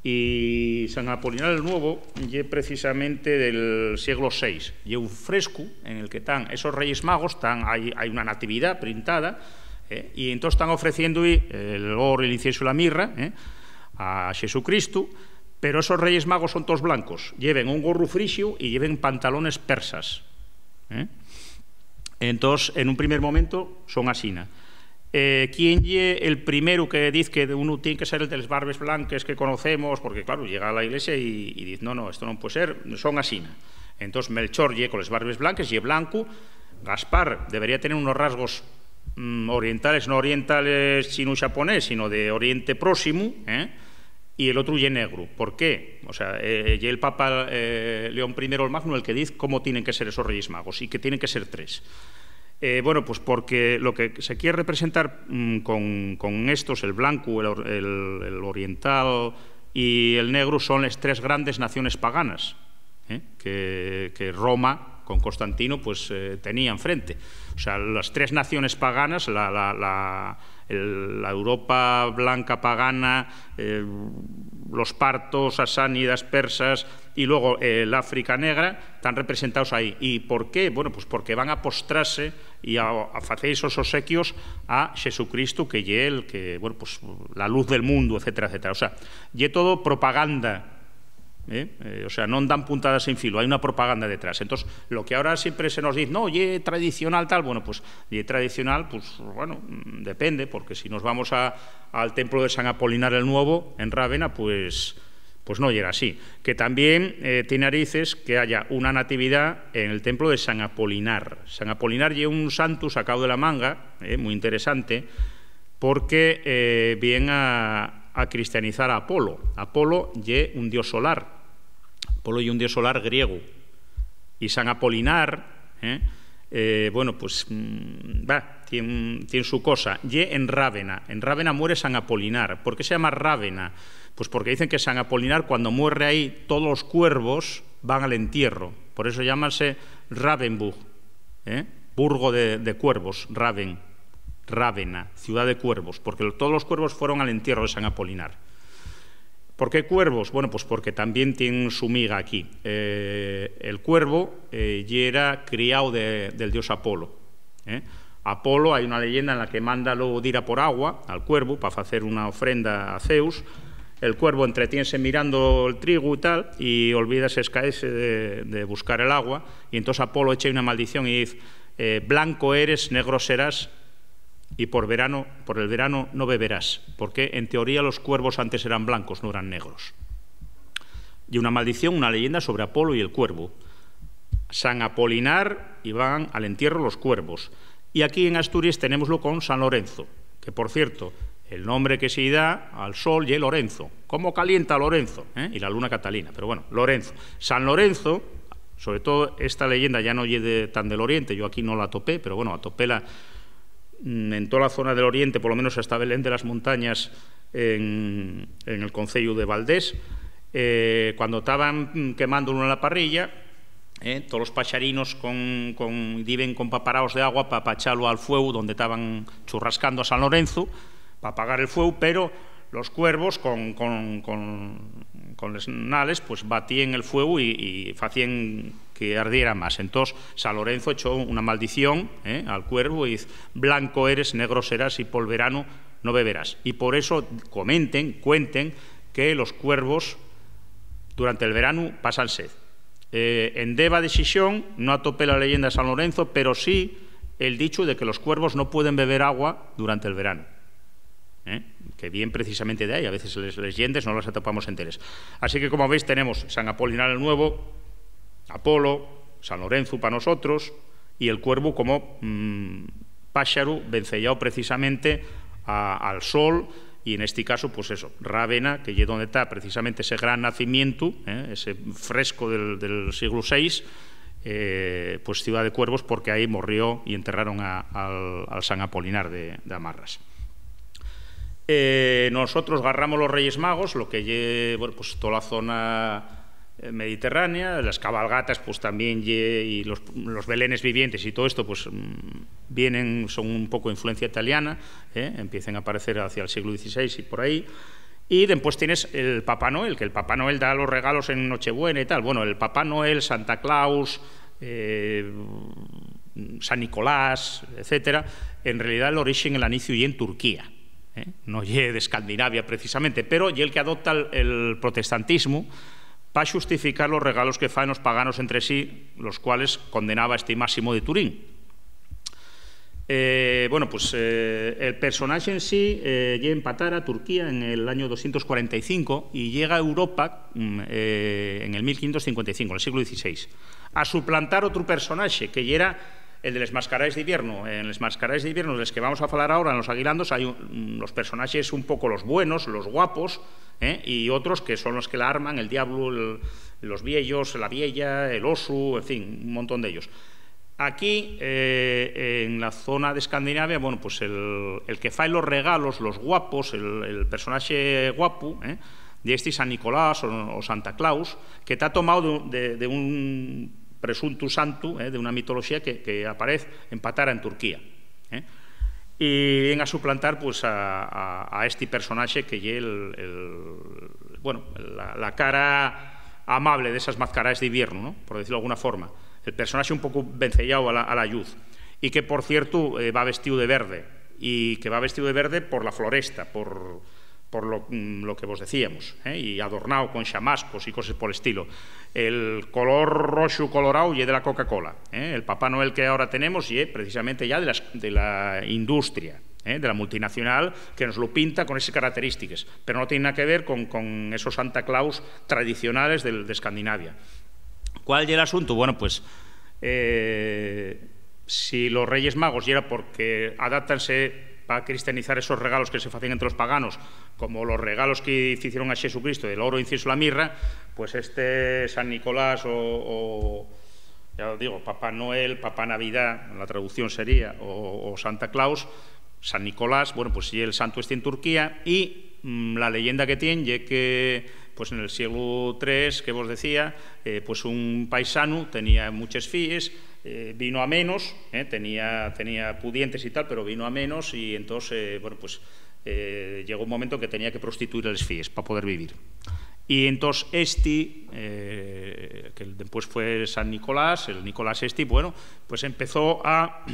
Y San Apolinar el Nuevo ye precisamente del sieglo seis. Ye un frescu en el que tán esos Reyes Magos, tán, hai, hai una natividá printada, eh, y entós tán ofreciendo-y el oro, el incienso y la mirra, eh, a Xesucristu, pero esos Reyes Magos son toos blancos, lleven un gorru frixiu y lleven pantalones persas, eh. Entós, en un primer momento, son asina. Eh, ¿quién ye el primeru que diz que unu tien que ser el de les barbes blanques que conocemos? Porque, claro, llega a la iglesia y, y diz, "No, no, esto no puede ser, son asina". Entós, Melchor ye con les barbes blanques, ye blancu. Gaspar debería tener unos rasgos, mm, orientales, no orientales chinu xaponés, sino de Oriente Próximo, ¿eh? Y el otru ye negru. ¿Por qué? O sea, eh, ye el Papa, eh, León primero el Magno el que diz cómo tienen que ser esos Reyes Magos y que tienen que ser tres. Eh, bueno, pues porque lo que se quiere representar, mm, con, con estos, el blancu, el or-, el, el oriental y el negru, son les tres grandes naciones paganas, ¿eh? Que, que Roma con Constantino, pues, eh, tenía enfrente. O sea, las tres naciones paganas, la, la, la, el, la Europa blanca pagana, eh, los partos, sasánidas, persas, y luego, eh, el África negra, están representados ahí. ¿Y por qué? Bueno, pues porque van a postrase y a, a facer esos obsequios a Xesucristo, que ye el que, bueno, pues, la luz del mundo, etcétera, etcétera. O sea, ye todo propaganda, ¿eh? Eh, o sea, non dan puntadas sin filo, hai una propaganda detrás. Entós, lo que ahora siempre se nos diz, "No, ye tradicional tal", bueno, pues, ye tradicional, pues, bueno, mm, depende, porque si nos vamos a, al templo de San Apolinar el Nuevo, en Rávena, pues, pues no yera así. Que también, eh, tiene narices que haya una natividad en el templo de San Apolinar. San Apolinar ye un santu sacao de la manga, eh, muy interesante, porque, eh, vien a, a cristianizar a Apolo. Apolo ye un dios solar. Apolo ye un dios solar griegu. Y San Apolinar, eh, eh, bueno, pues, mm, va, tien, tien su cosa. Ye en Rávena. En Rávena muere San Apolinar. ¿Por qué se llama Rávena? Pues porque dicen que San Apolinar, cuando muere ahí, todos los cuervos van al entierro. Por eso llámase Ravenburg, ¿eh? Burgo de, de cuervos, Raven, Rávena, ciudad de cuervos, porque todos los cuervos fueron al entierro de San Apolinar. ¿Por qué cuervos? Bueno, pues porque también tienen su miga aquí. Eh, el cuervo, eh, yera criao de, del dios Apolo, ¿eh? Apolo, hai una leyenda en la que manda luego dir a por agua al cuervo pa facer una ofrenda a Zeus. El cuervo entretiense mirando el trigu y tal, y olvídase, escaece de, de buscar el agua, y entonces Apolo echa una maldición y diz, eh, "Blanco eres, negro serás, y por verano, por el verano no beberás", porque en teoría los cuervos antes eran blancos, no eran negros. Y una maldición, una leyenda sobre Apolo y el cuervo. San Apolinar y van al entierro los cuervos. Y aquí en Asturias tenémoslo con San Lorenzo, que, por cierto, el nombre que se da al sol ye Lorenzo. ¿Cómo calienta Lorenzo? ¿Eh? Y la luna Catalina, pero bueno, Lorenzo. San Lorenzo, sobre todo esta leyenda ya no ye de, tan del oriente, yo aquí no la topé, pero bueno, atopéla, mm, en toda la zona del oriente, por lo menos hasta Belén de las Montañas, en, en el conceyu de Valdés. Eh, cuando taban, mm, quemando una la parrilla, eh, todos los paxarinos con, con, diben con paparaos de agua pa, pa echalo al fueu donde taban churrascando a San Lorenzo, pa apagar el fueu, pero los cuervos con, con, con, con les nales, pues, batíen el fueu y, y facíen que ardiera más. Entós, San Lorenzo echó una maldición, eh, al cuervo y diz, "Blanco eres, negro serás, y por verano no beberás". Y por eso comenten, cuenten que los cuervos durante el verano pasan sed. Eh, en Deva de Xixón no atopé la leyenda de San Lorenzo, pero sí el dichu de que los cuervos no pueden beber agua durante el verano, ¿eh? Que vien precisamente de ahí. A veces les lleyendes no las atopamos enteres. Así que, como veis, tenemos San Apolinar el Nuevo, Apolo, San Lorenzo pa nosotros, y el cuervo como, mm, páxaru venceyao precisamente a, al sol, y en este caso, pues eso, Rávena, que ye donde ta precisamente ese gran nacimientu, ¿eh? Ese fresco del, del siglu seis, eh, pues Ciudad de Cuervos, porque ahí morrió y enterraron a, al, al San Apolinar de, de Amarras. Eh, nosotros garramos los Reyes Magos, lo que ye, bueno, pues toda la zona, eh, mediterránea, las cabalgatas, pues también ye, y los, los belenes vivientes y todo esto, pues, mm, vienen, son un poco influencia italiana, ¿eh? Empiecen a aparecer hacia el siglo dieciséis y por ahí. Y después tienes el Papá Noel, que el Papá Noel da los regalos en Nochebuena y tal. Bueno, el Papá Noel, Santa Claus, eh, San Nicolás, etcétera, en realidad el origen, el inicio, ye en Turquía, ¿eh? No ye de Escandinavia precisamente, pero ye el que adopta el, el protestantismo pa xustificar los regalos que faen los paganos entre sí, los cuales condenaba este Máximo de Turín. Eh, bueno, pues, eh, el personaxe en sí, eh, ye en Patara, Turquía, en el año doscientos cuarenta y cinco, y llega a Europa, mm, eh, en el mil quinientos cincuenta y cinco, en el siglo dieciséis, a suplantar otru personaxe, que yera el de les mascaraes d'hibiernu. En les mascaraes d'hibiernu, de les que vamos a falar ahora, en los aguilandos, hai un, los personaxes un poco los buenos, los guapos, ¿eh? Y otros que son los que la arman, el diablo, el, los vieyos, la vieya, el osu, en fin, un montón d'ellos. Aquí, eh, en la zona de Escandinavia, bueno, pues el, el que fai los regalos, los guapos, el, el personaxe guapu, ¿eh? Ye esti San Nicolás o, o Santa Claus, que ta tomao de, de, de un presuntu santu, ¿eh? De una mitoloxía que, que aparez en Patara, en Turquía, ¿eh? Y vien a suplantar, pues, a, a, a esti personaxe que ye el, el, bueno, la, la cara amable d'esas mascaraes d'hibiernu, ¿no? Por decirlo d'alguna forma. El personaxe un poco venceyao a la, a la lluz. Y que, por cierto, eh, va vestíu de verde. Y que va vestíu de verde por la floresta, por, por lo, mm, lo que vos decíamos, ¿eh? Y adornao con xamascos y coses por estilo. El color roxu colorao ye de la Coca-Cola, ¿eh? El Papá Noel que ahora tenemos ye precisamente ya de las, de la industria, ¿eh? De la multinacional, que nos lo pinta con esas característiques, pero no tiene nada que ver con, con esos Santa Claus tradicionales del, de Escandinavia. ¿Cuál ye l'asuntu? Bueno, pues, eh, si los Reyes Magos yera porque adáptanse pa cristianizar esos regalos que se facían entre los paganos, como los regalos que ficieron a Xesucristo, el oro, incienso, la mirra, pues este San Nicolás o, o, ya digo, Papá Noel, Papá Navidad, la traducción sería, o, o Santa Claus, San Nicolás, bueno, pues ye el santu esti en Turquía, y, mm, la leyenda que tien ye que, pues, en el sieglu tres, que vos decía, eh, pues un paisanu tenía muches fíes, eh, vino a menos, eh, tenía, tenía pudientes y tal, pero vino a menos, y entós, eh, bueno, pues, eh, llegó un momento que tenía que prostituir a les fíes pa poder vivir. Y entós esti, eh, que después fue San Nicolás, el Nicolás esti, bueno, pues empezó a,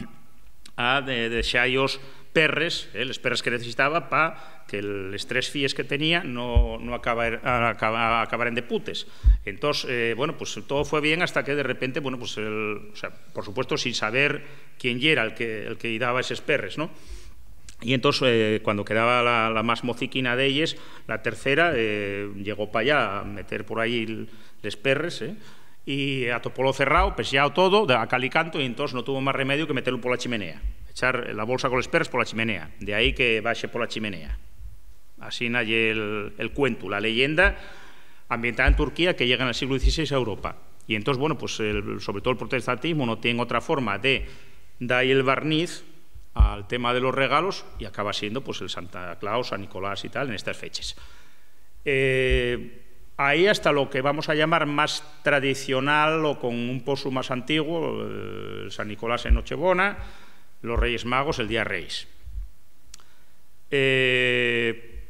a de-, dexallos perres, eh, les perres que necesitaba pa que les tres fíes que tenía no, no acabar, acaba-, acabaren de putes. Entós, eh, bueno, pues todo fue bien hasta que de repente, bueno, pues el, o sea, por supuesto, sin saber quién yera el que, el que-y daba eses perres, ¿no? Y entós, eh, cuando quedaba la, la más mociquina d'elles, la tercera, eh, llegó pa allá a meter por ahí l-, les perres, eh, y atopólo cerrao, pesyao todo, de, a cal y canto, y entós no tuvo más remediu que metelu pola chimenea, echar la bolsa con les perres pola chimenea. De ahí que baxe pola chimenea. Asina ye el, el cuentu, la leyenda ambientada en Turquía que llega en el siglo dieciséis a Europa. Y entós, bueno, pues el, sobre todo el protestantismo no tien otra forma de da-y el barniz al tema de los regalos y acaba siendo, pues, el Santa Claus, San Nicolás y tal, en estas feches. Eh, ahí hasta lo que vamos a llamar más tradicional o con un posu más antiguo, eh, San Nicolás en Nochebona, los Reyes Magos el Día Reyes. Eh,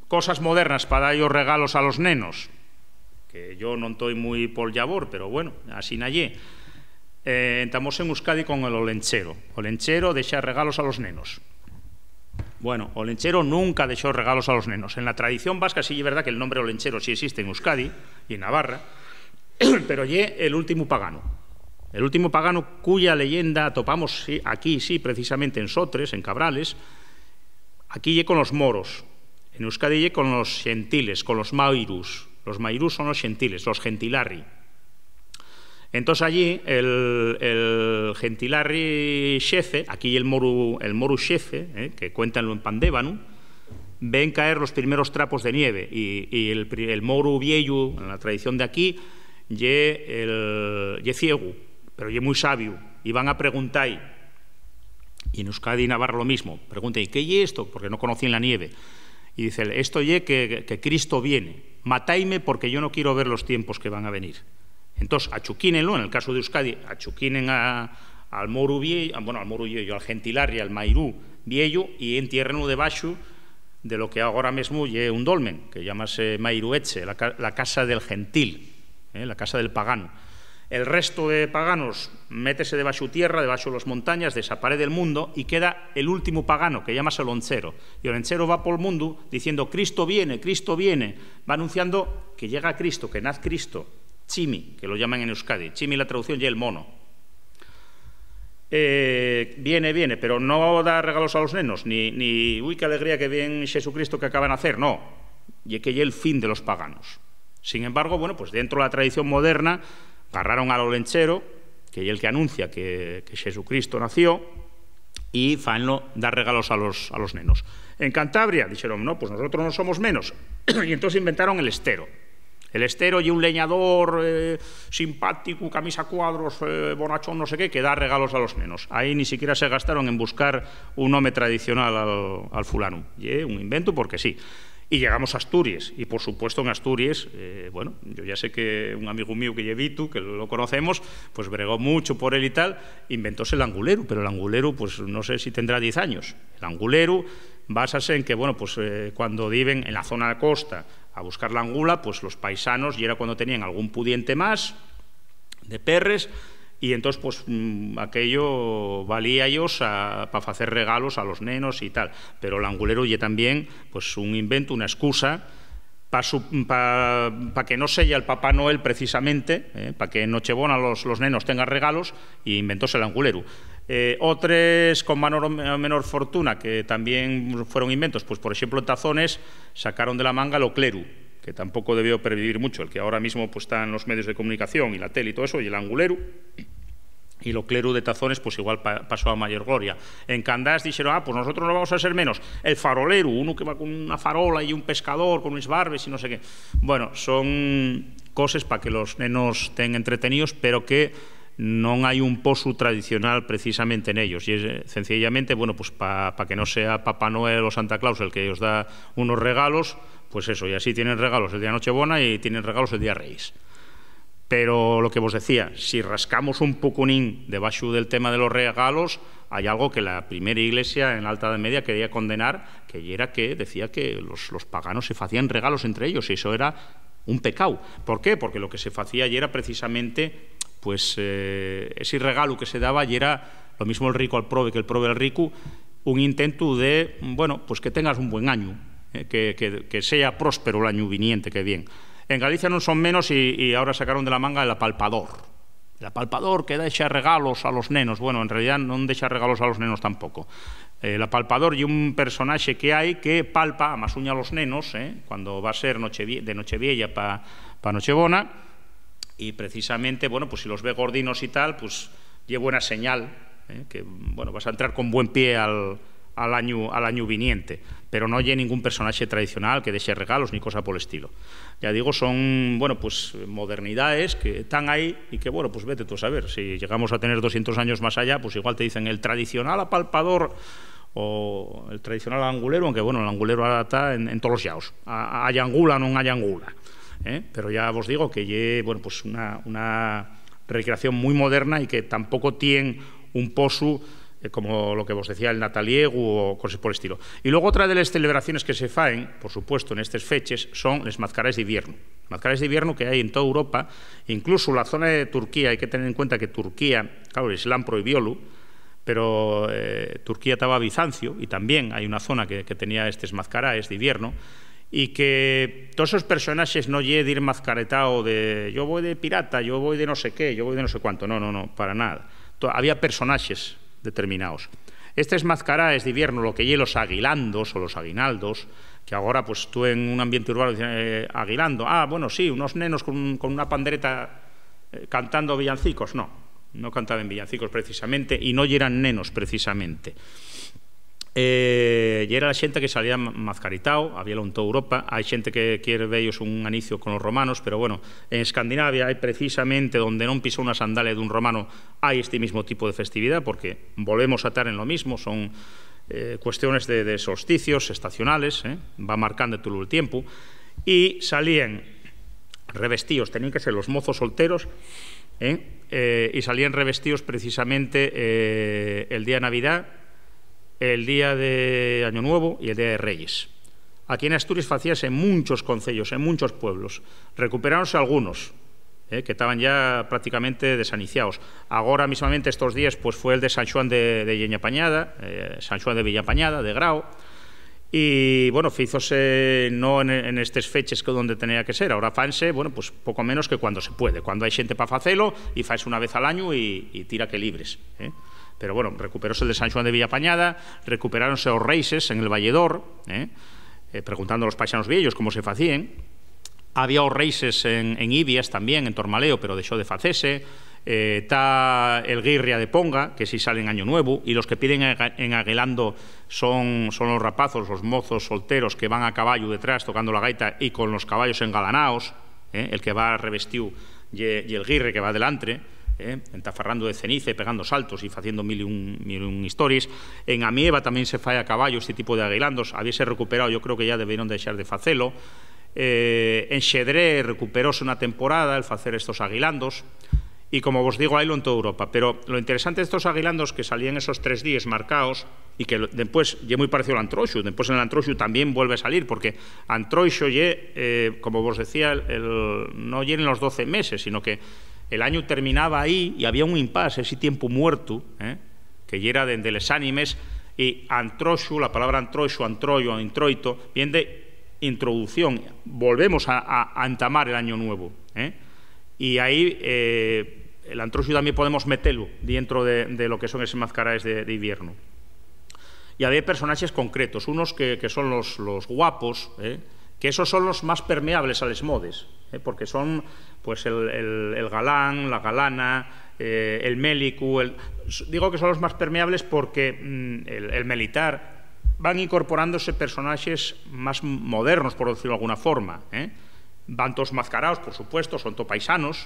cosas modernas pa da-yos regalos a los nenos, que yo non toi mui pol llabor, pero bueno, asina ye. Eh, entamos en Euskadi con el olenchero. Olenchero dexa regalos a los nenos. Bueno, olenchero nunca dexó regalos a los nenos. En la tradición vasca sí ye verdá que el nombre olenchero sí existe en Euskadi y en Navarra, Pero ye el últimu paganu. El últimu paganu cuya leyenda atopamos, sí, aquí, sí, precisamente en Sotres, en Cabrales. Aquí ye con los moros. En Euskadi ye con los xentiles, con los mairus. Los mairus son los xentiles, los gentilari. Entós allí el, el gentilari xefe, aquí el moru, el moru xefe, eh, que cuéntanlo en Pandébanu, ven caer los primeros trapos de nieve y, y el pri-, el moru vieyu, en la tradición de aquí, ye, el, ye ciegu, pero ye muy sabiu, y van a preguntai, y en Euskadi y Navarra lo mismo, pregunten: "¿Qué ye esto?", porque no conocían la nieve. Y dice: "Esto ye que, que Cristo viene. Mataime porque yo no quiero ver los tiempos que van a venir". Entós, achuquínenlo, en el caso de Euskadi, achuquinen a, al moru vieyu, bueno, al moru vieyu, al gentilari, al mairú vieyu, y entiérrenlo debaxu de lo que agora mesmo ye un dolmen, que llámase Mairueche, la ca-, la casa del gentil, eh, la casa del pagano. El resto de paganos métese debaxo tierra, debaxo de las montañas, desaparece del mundo y queda el último pagano, que llámase Olenchero. Y Olenchero va pol mundo diciendo: "Cristo viene, Cristo viene". Va anunciando que llega Cristo, que naz Cristo. Chimi, que lo llaman en Euskadi. Chimi, la traducción ye el mono. Eh, viene, viene, pero no da regalos a los nenos, ni, ni, "Uy, qué alegría que viene Jesucristo que acaba de nacer", no. Ye que ye el fin de los paganos. Sin embargo, bueno, pues dentro de la tradición moderna, agarraron al Olenchero, que ye el que anuncia que, que Jesucristo nació, y faenlo dar regalos a los, a los nenos. En Cantabria dixeron: "No, pues nosotros no somos menos". Y entonces inventaron el Estero. El Estero ye un leñador, eh, simpático, camisa cuadros, eh, bonachón, no sé qué, que da regalos a los nenos. Ahí ni siquiera se gastaron en buscar un nome tradicional al, al fulano. Ye un invento porque sí. Y llegamos a Asturies, y por supuesto en Asturies, eh, bueno, yo ya sé que un amigo mío que ye Vitu, que lo conocemos, pues bregó mucho por él y tal, inventóse l'anguleru, pero l'anguleru, pues no sé si tendrá diez años. L'anguleru básase en que, bueno, pues, eh, cuando diben en la zona de costa a buscar l'angula, pues los paisanos, y era cuando tenían algún pudiente más de perres, y entós, pues, mm, aquello valía-yos a, pa facer regalos a los nenos y tal. Pero l'anguleru ye también, pues, un invento, una excusa pa su-, pa, pa que no seya el Papá Noel precisamente, eh, pa que en Nochebona los, los nenos tengan regalos, y inventóse l'anguleru. Eh, otres con menor, menor fortuna que también fueron inventos, pues, por exemplo, en Tazones sacaron de la manga l'ocleru, que tampoco debió pervivir mucho, el que ahora mismo, pues, está en los medios de comunicación y la tele y todo eso, y l'anguleru, y l'ocleru de Tazones, pues, igual pa-, pasó a mayor gloria. En Candás dixeron: "Ah, pues nosotros no vamos a ser menos. El faroleru, uno que va con una farola y un pescador con unes barbes y no sé qué". Bueno, son coses pa que los nenos estén entreteníos, pero que non hai un posu tradicional precisamente en ellos. Y es, eh, sencillamente, bueno, pues pa, pa que no sea Papá Noel o Santa Claus el que os da unos regalos, pues eso, y así tienen regalos el día Nochebona y tienen regalos el día Reyes. Pero lo que vos decía, si rascamos un pocunín debaxo del tema de los regalos, hay algo que la primera iglesia en la Alta Edad Media quería condenar, que era que decía que los, los paganos se facían regalos entre ellos, y eso era un pecao. ¿Por qué? Porque lo que se facía yera precisamente, pues, eh, ese regalo que se daba yera lo mismo el rico al probe que el probe al rico, un intentu de, bueno, pues que tengas un buen año, eh, que, que, que sea próspero l'añu viniente que vien. En Galicia non son menos y, y ahora sacaron de la manga el apalpador. El apalpador que dexa regalos a los nenos. Bueno, en realidad non dexa regalos a los nenos tampoco. Eh, el apalpador ye un personaxe que hai que palpa, amasuña a los nenos, eh, cuando va a ser Nochevie-, de Nochevieya pa, pa Nochebona, y precisamente, bueno, pues si los ve gordinos y tal, pues ye buena señal, eh, que, bueno, vas a entrar con buen pie al, al añu, al añu viniente. Pero no ye ningún personaxe tradicional que dexe regalos ni cosa pol estilo. Ya digo, son, bueno, pues, modernidaes que tán ahí y que, bueno, pues vete tú a saber. Si llegamos a tener doscientos años más allá, pues igual te dicen el tradicional apalpador o el tradicional angulero, aunque, bueno, el angulero ahora ta en, en tolos llaos. A, a, haya angula o non haya angula, eh? Pero ya vos digo que ye, bueno, pues una, una recreación muy moderna y que tampoco tien un posu, eh, como lo que vos decía, el nataliegu o coses por estilo. Y luego otra de las celebraciones que se faen, por supuesto, en estes feches, son les mazcaraes d'iviernu. Mazcaraes d'iviernu que hai en toda Europa, incluso la zona de Turquía, hai que tener en cuenta que Turquía, claro, el Islam prohibiólu, pero, eh, Turquía taba Bizancio, y también hay una zona que, que tenía estes mazcaraes d'iviernu, Y que todos esos personaxes no ye dir mazcaretao de "yo voy de pirata, yo voy de no sé qué, yo voy de no sé cuánto". No, no, no, para nada. To-, había personaxes determinaos. Estes mazcaraes d'ivierno, lo que ye los aguilandos o los aguinaldos, que agora, pues, tú en un ambiente urbano dices, eh, "aguilando, ah, bueno, sí, unos nenos con, con una pandereta, eh, cantando villancicos". No, no cantaban villancicos precisamente y no yeran nenos precisamente. Eh, yera la xente que salía ma-, mazcaritao, habíalo en toda Europa. Hai xente que quiere vellos un anicio con los romanos, pero bueno, en Escandinavia hai precisamente donde non pisó una sandalia d'un romano, hai este mismo tipo de festividá, porque volvemos a tar en lo mismo, son, eh, cuestiones de, de solsticios estacionales, eh, va marcando tolu el tiempu, y salían revestíos, tenían que ser los mozos solteros, eh, eh, y salían revestíos precisamente, eh, el día de Navidá, el día de Año Nuevo y el día de Reyes. Aquí en Asturias facíase en munchos concellos, en munchos pueblos. Recuperáronse algunos, eh, que taban ya prácticamente desaniciaos. Agora mismamente estos días, pues, fue el de San Xuan de, de Lleña Pañada, eh, San Xuan de Villa Pañada, de Grao. Y, bueno, fízose no en, en estes feches que donde tenía que ser. Ahora fanse, bueno, pues, poco menos que cuando se puede, cuando hai xente pa facelo, y faise una vez al añu y, y tira que libres, eh. Pero, bueno, recuperóse el de San Xuan de Villa Pañada, recuperáronse os reixes en el Valledor, eh, eh, preguntando a los paisanos viellos cómo se facían. Había os reixes en, en Ibias también, en Tormaleo, pero dexó de facese. Eh, ta el guirria de Ponga, que sí sale en Año Nuevo, y los que piden en, en aguilando son, son los rapazos, los mozos solteros que van a caballo detrás tocando la gaita y con los caballos engalanaos, eh, el que va revestíu ye, ye el guirre que va delantre, eh, entafarrando de ceniza y pegando saltos y faciendo mil y un, mil y un histories. En Amieva también se fai a caballo este tipo de aguilandos, habiese recuperado, yo creo que ya debieron deixar de facelo. Eh, en Xedré recuperóse una temporada el facer estos aguilandos, y como vos digo, hailo en toda Europa. Pero lo interesante de estos aguilandos que salían esos tres díes marcaos, y que lo, dempués ye mui parecido al antroxu, dempués en el antroxu también vuelve a salir, porque antroxo ye, eh, como vos decía, el, el, no yeren los doce meses, sino que el añu terminaba ahí y había un impasse, ese tiempu muertu, eh, que yera dende les ánimes, y antroxu, la palabra antroxu, antroyo, introito, vien de introducción. Volvemos a, a, a entamar el año nuevo, eh. Y ahí, eh, el antroxu también podemos metelo dientro de, de lo que son eses mazcaraes de, de ivierno. Y había personaxes concretos, unos que, que son los, los guapos, eh, que esos son los más permeables a les modes, eh, porque son, pues, el, el, el galán, la galana, eh, el mélicu, el, s-, digo que son los más permeables porque, mm, el, el militar, van incorporándose personaxes más modernos, por decirlo de alguna forma, eh. Van toos mazcaraos, por supuesto, son toos paisanos,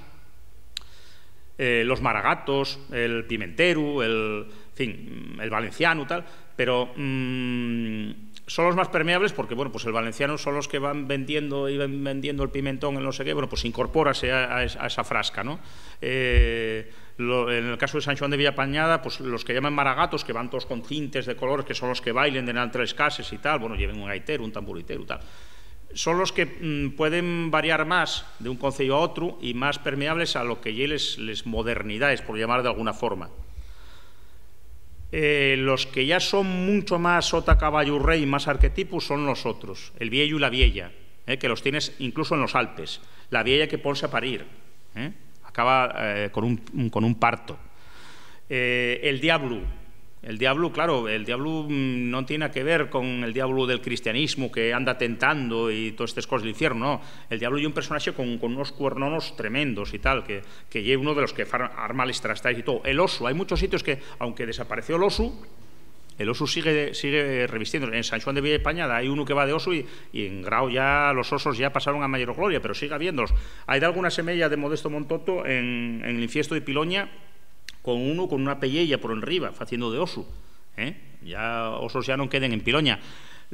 eh, los maragatos, el pimenteru, el, en fin, el valencianu, tal, pero, mm, son los más permeables porque, bueno, pues el valenciano son los que van vendiendo y van vendiendo el pimentón, el no sé qué, bueno, pues incorpórase a, a es-, a esa frasca, ¿no? Eh, lo, en el caso de San Xuan de Villapañada, pues los que llaman maragatos, que van toos con cintes de colores, que son los que bailen delantre de les cases y tal, bueno, lleven un gaiteru, un tamburiteru, tal. Son los que, mm, pueden variar más de un concello a otru y más permeables a lo que ye les, les modernidaes, por llamar de alguna forma. Eh, los que ya son muncho más sota caballu rei, más arquetipus, son los otros, el viellu y la viella, eh, que los tienes incluso en los Alpes. La viella que ponse a parir, eh, acaba, eh, con un, con un parto. Eh, el diablu. El diablu, claro, el diablu, mm, no tiene nada que ver con el diablu del cristianismo que anda tentando y todas estas cosas del infierno, no. El diablu ye un personaxe con, con unos cuernonos tremendos y tal, que, que ye uno de los que far-, arma les trastaes y todo. El osu, hay muchos sitios que, aunque desapareció el osu, el osu sigue, sigue revistiendo. En San Xuan de Villapañada hay uno que va de osu y, y en Grau ya los osos ya pasaron a mayor gloria, pero sigue habiéndolos. Hay de alguna semella de Modesto Montoto en, en el infiesto de Piloña, con uno con una pelleya por enriba, faciendo de osu, ¿eh? Ya osos ya non queden en Piloña.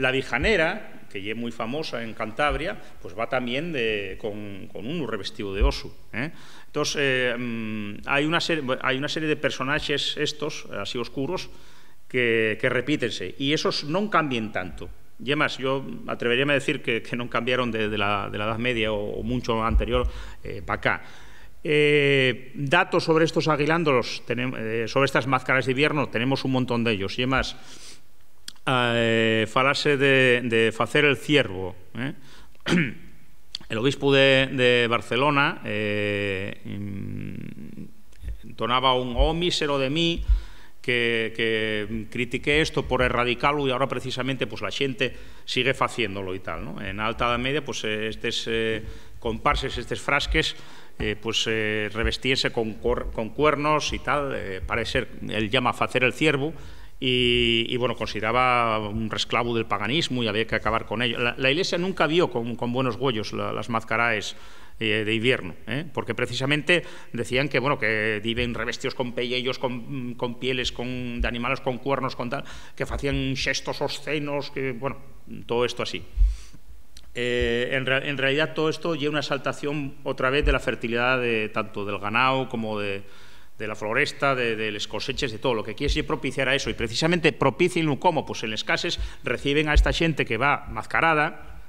La Vijanera, que ye mui famosa en Cantabria, pues va tamién de, con, con unu revestíu de osu, ¿eh? Entós, eh, mm, hai una ser-, hai una serie de personaxes estos, así oscuros, que, que repítense, y esos non cambien tanto. Y además, yo atreveríame a decir que, que non cambiaron de, de la, de la Edad Media o, o muncho anterior, eh, pa acá. Eh, datos sobre estos aguilándolos, tenem-, eh, sobre estas mazcaras de ivierno, tenemos un montón d'ellos. Y además, Eh, falase de, de facer el ciervo, eh? El obispu de, de Barcelona, eh, mm, entonaba un "Oh, mísero de mí", que, que critiqué esto por erradicalo y ahora precisamente, pues, la xente sigue faciéndolo y tal, ¿no? En Alta Edad Media, pues, eh, estes, eh, comparses, estes frasques, eh, pues, eh, revestíense con cuer-, con cuernos y tal, eh, parece ser, él llama facer el ciervo, y, y, bueno, consideraba un resclavu del paganismu y había que acabar con ello. La, la Iglesia nunca vio con, con buenos güeyos la, las mazcaraes, eh, de invierno, eh, porque precisamente decían que, bueno, que diben revestíos con pellellos, con, con pieles, con, de animales con cuernos, con tal, que facían xestos obscenos, que, bueno, todo esto así. Eh, en rea-, en realidá, todo esto ye una exaltación otra vez de la fertilidá de, tanto del ganao como de, de la floresta, de, de les coseches, de todo. Lo que quiere es propiciar a eso, y precisamente propicienlo, ¿cómo? Pues en les cases reciben a esta xente que va mazcarada,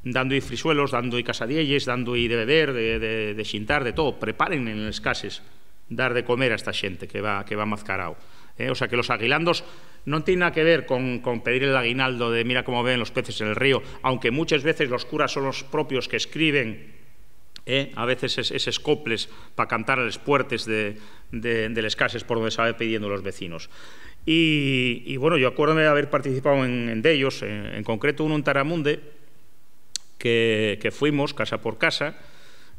dando-y frisuelos, dando-y casadielles, dando-y de beber, de, de, de xintar, de todo. Preparen en les cases dar de comer a esta xente que va, que va mazcarao. Eh, o sea, que los aguilandos non tiene nada que ver con, con pedir el aguinaldo de "mira cómo beben los peces en el río", aunque muchas veces los curas son los propios que escriben, eh, a veces es-, eses coples pa cantar a les puertes de, de, de les cases por donde se va pidiendo los vecinos. Y, y, bueno, yo acuérdome de haber participado en, en dellos, en, en concreto uno en Taramunde, que, que fuimos casa por casa,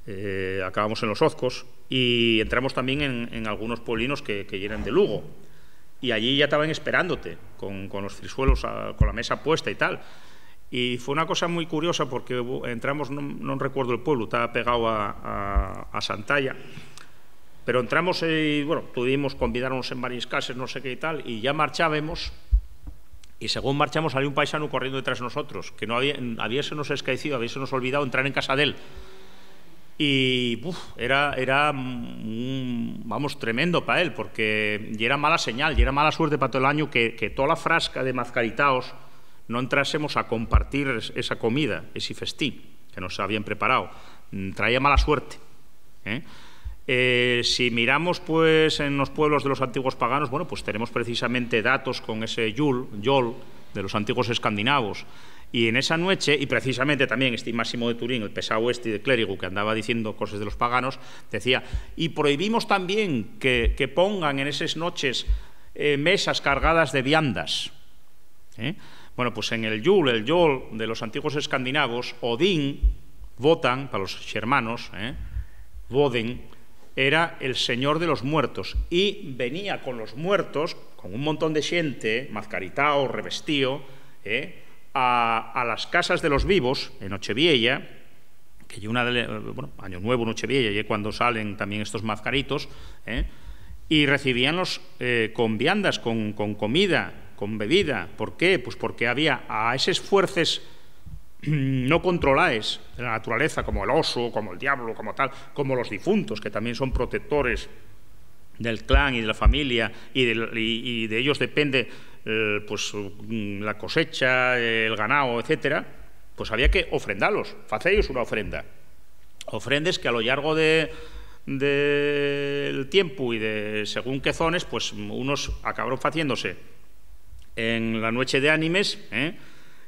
eh, acabamos en Los Ozcos y entramos también en, en algunos pueblinos que, que yeren de Lugo. Y allí ya taban esperándote con, con los frisuelos a, con la mesa puesta y tal. Y fue una cosa muy curiosa porque hubo, entramos, non, non recuerdo el pueblo, estaba pegado a, a, a Santalla, pero entramos y, bueno, tuvimos, convidáronos en varias casas, no sé qué y tal, y ya marchábamos, y según marchamos salió un paisano corriendo detrás de nosotros, que no había, habíasenos escaecido, habíasenos olvidado entrar en casa de él. Y, buf, era, era un, vamos, tremendo pa él, porque yera mala señal, yera mala suerte pa todo el añu que, que toda la frasca de mazcaritaos no entrásemos a compartir es-, esa comida, ese festín que nos habían preparado. Mm, traía mala suerte, ¿eh? Eh, si miramos, pues, en los pueblos de los antiguos paganos, bueno, pues tenemos precisamente datos con ese Yul, Yol, de los antiguos escandinavos. Y en esa nueche, y precisamente también este Máximo de Turín, el pesao este de clérigo que andaba diciendo cosas de los paganos, decía: "Y prohibimos también que, que pongan en esas noches, eh, mesas cargadas de viandas". ¿Eh? Bueno, pues en el Yul, el Yol de los antiguos escandinavos, Odín, Wotan, pa los xermanos, ¿eh? Woden, era el señor de los muertos y venía con los muertos, con un montón de xente, mazcaritao, revestío, ¿eh? A, a las casas de los vivos, en Nocheviella, que ye una de le-, bueno, Año Nuevo, Nocheviella, ye cuando salen también estos mazcaritos, ¿eh? Y recibíanlos, eh, con viandas, con, con comida, con bebida. ¿Por qué? Pues porque había a eses fuerces no controlaes de la naturaleza, como el oso, como el diablo, como tal, como los difuntos, que también son protectores del clan y de la familia, y de, y, y de ellos depende, eh, pues, mm, la cosecha, el ganao, etcétera, pues había que ofrendalos, facellos una ofrenda. Ofrendes que a lo llargo de, del tiempu y de según qué zones, pues, unos acabaron faciéndose en la nueche de ánimes, ¿eh?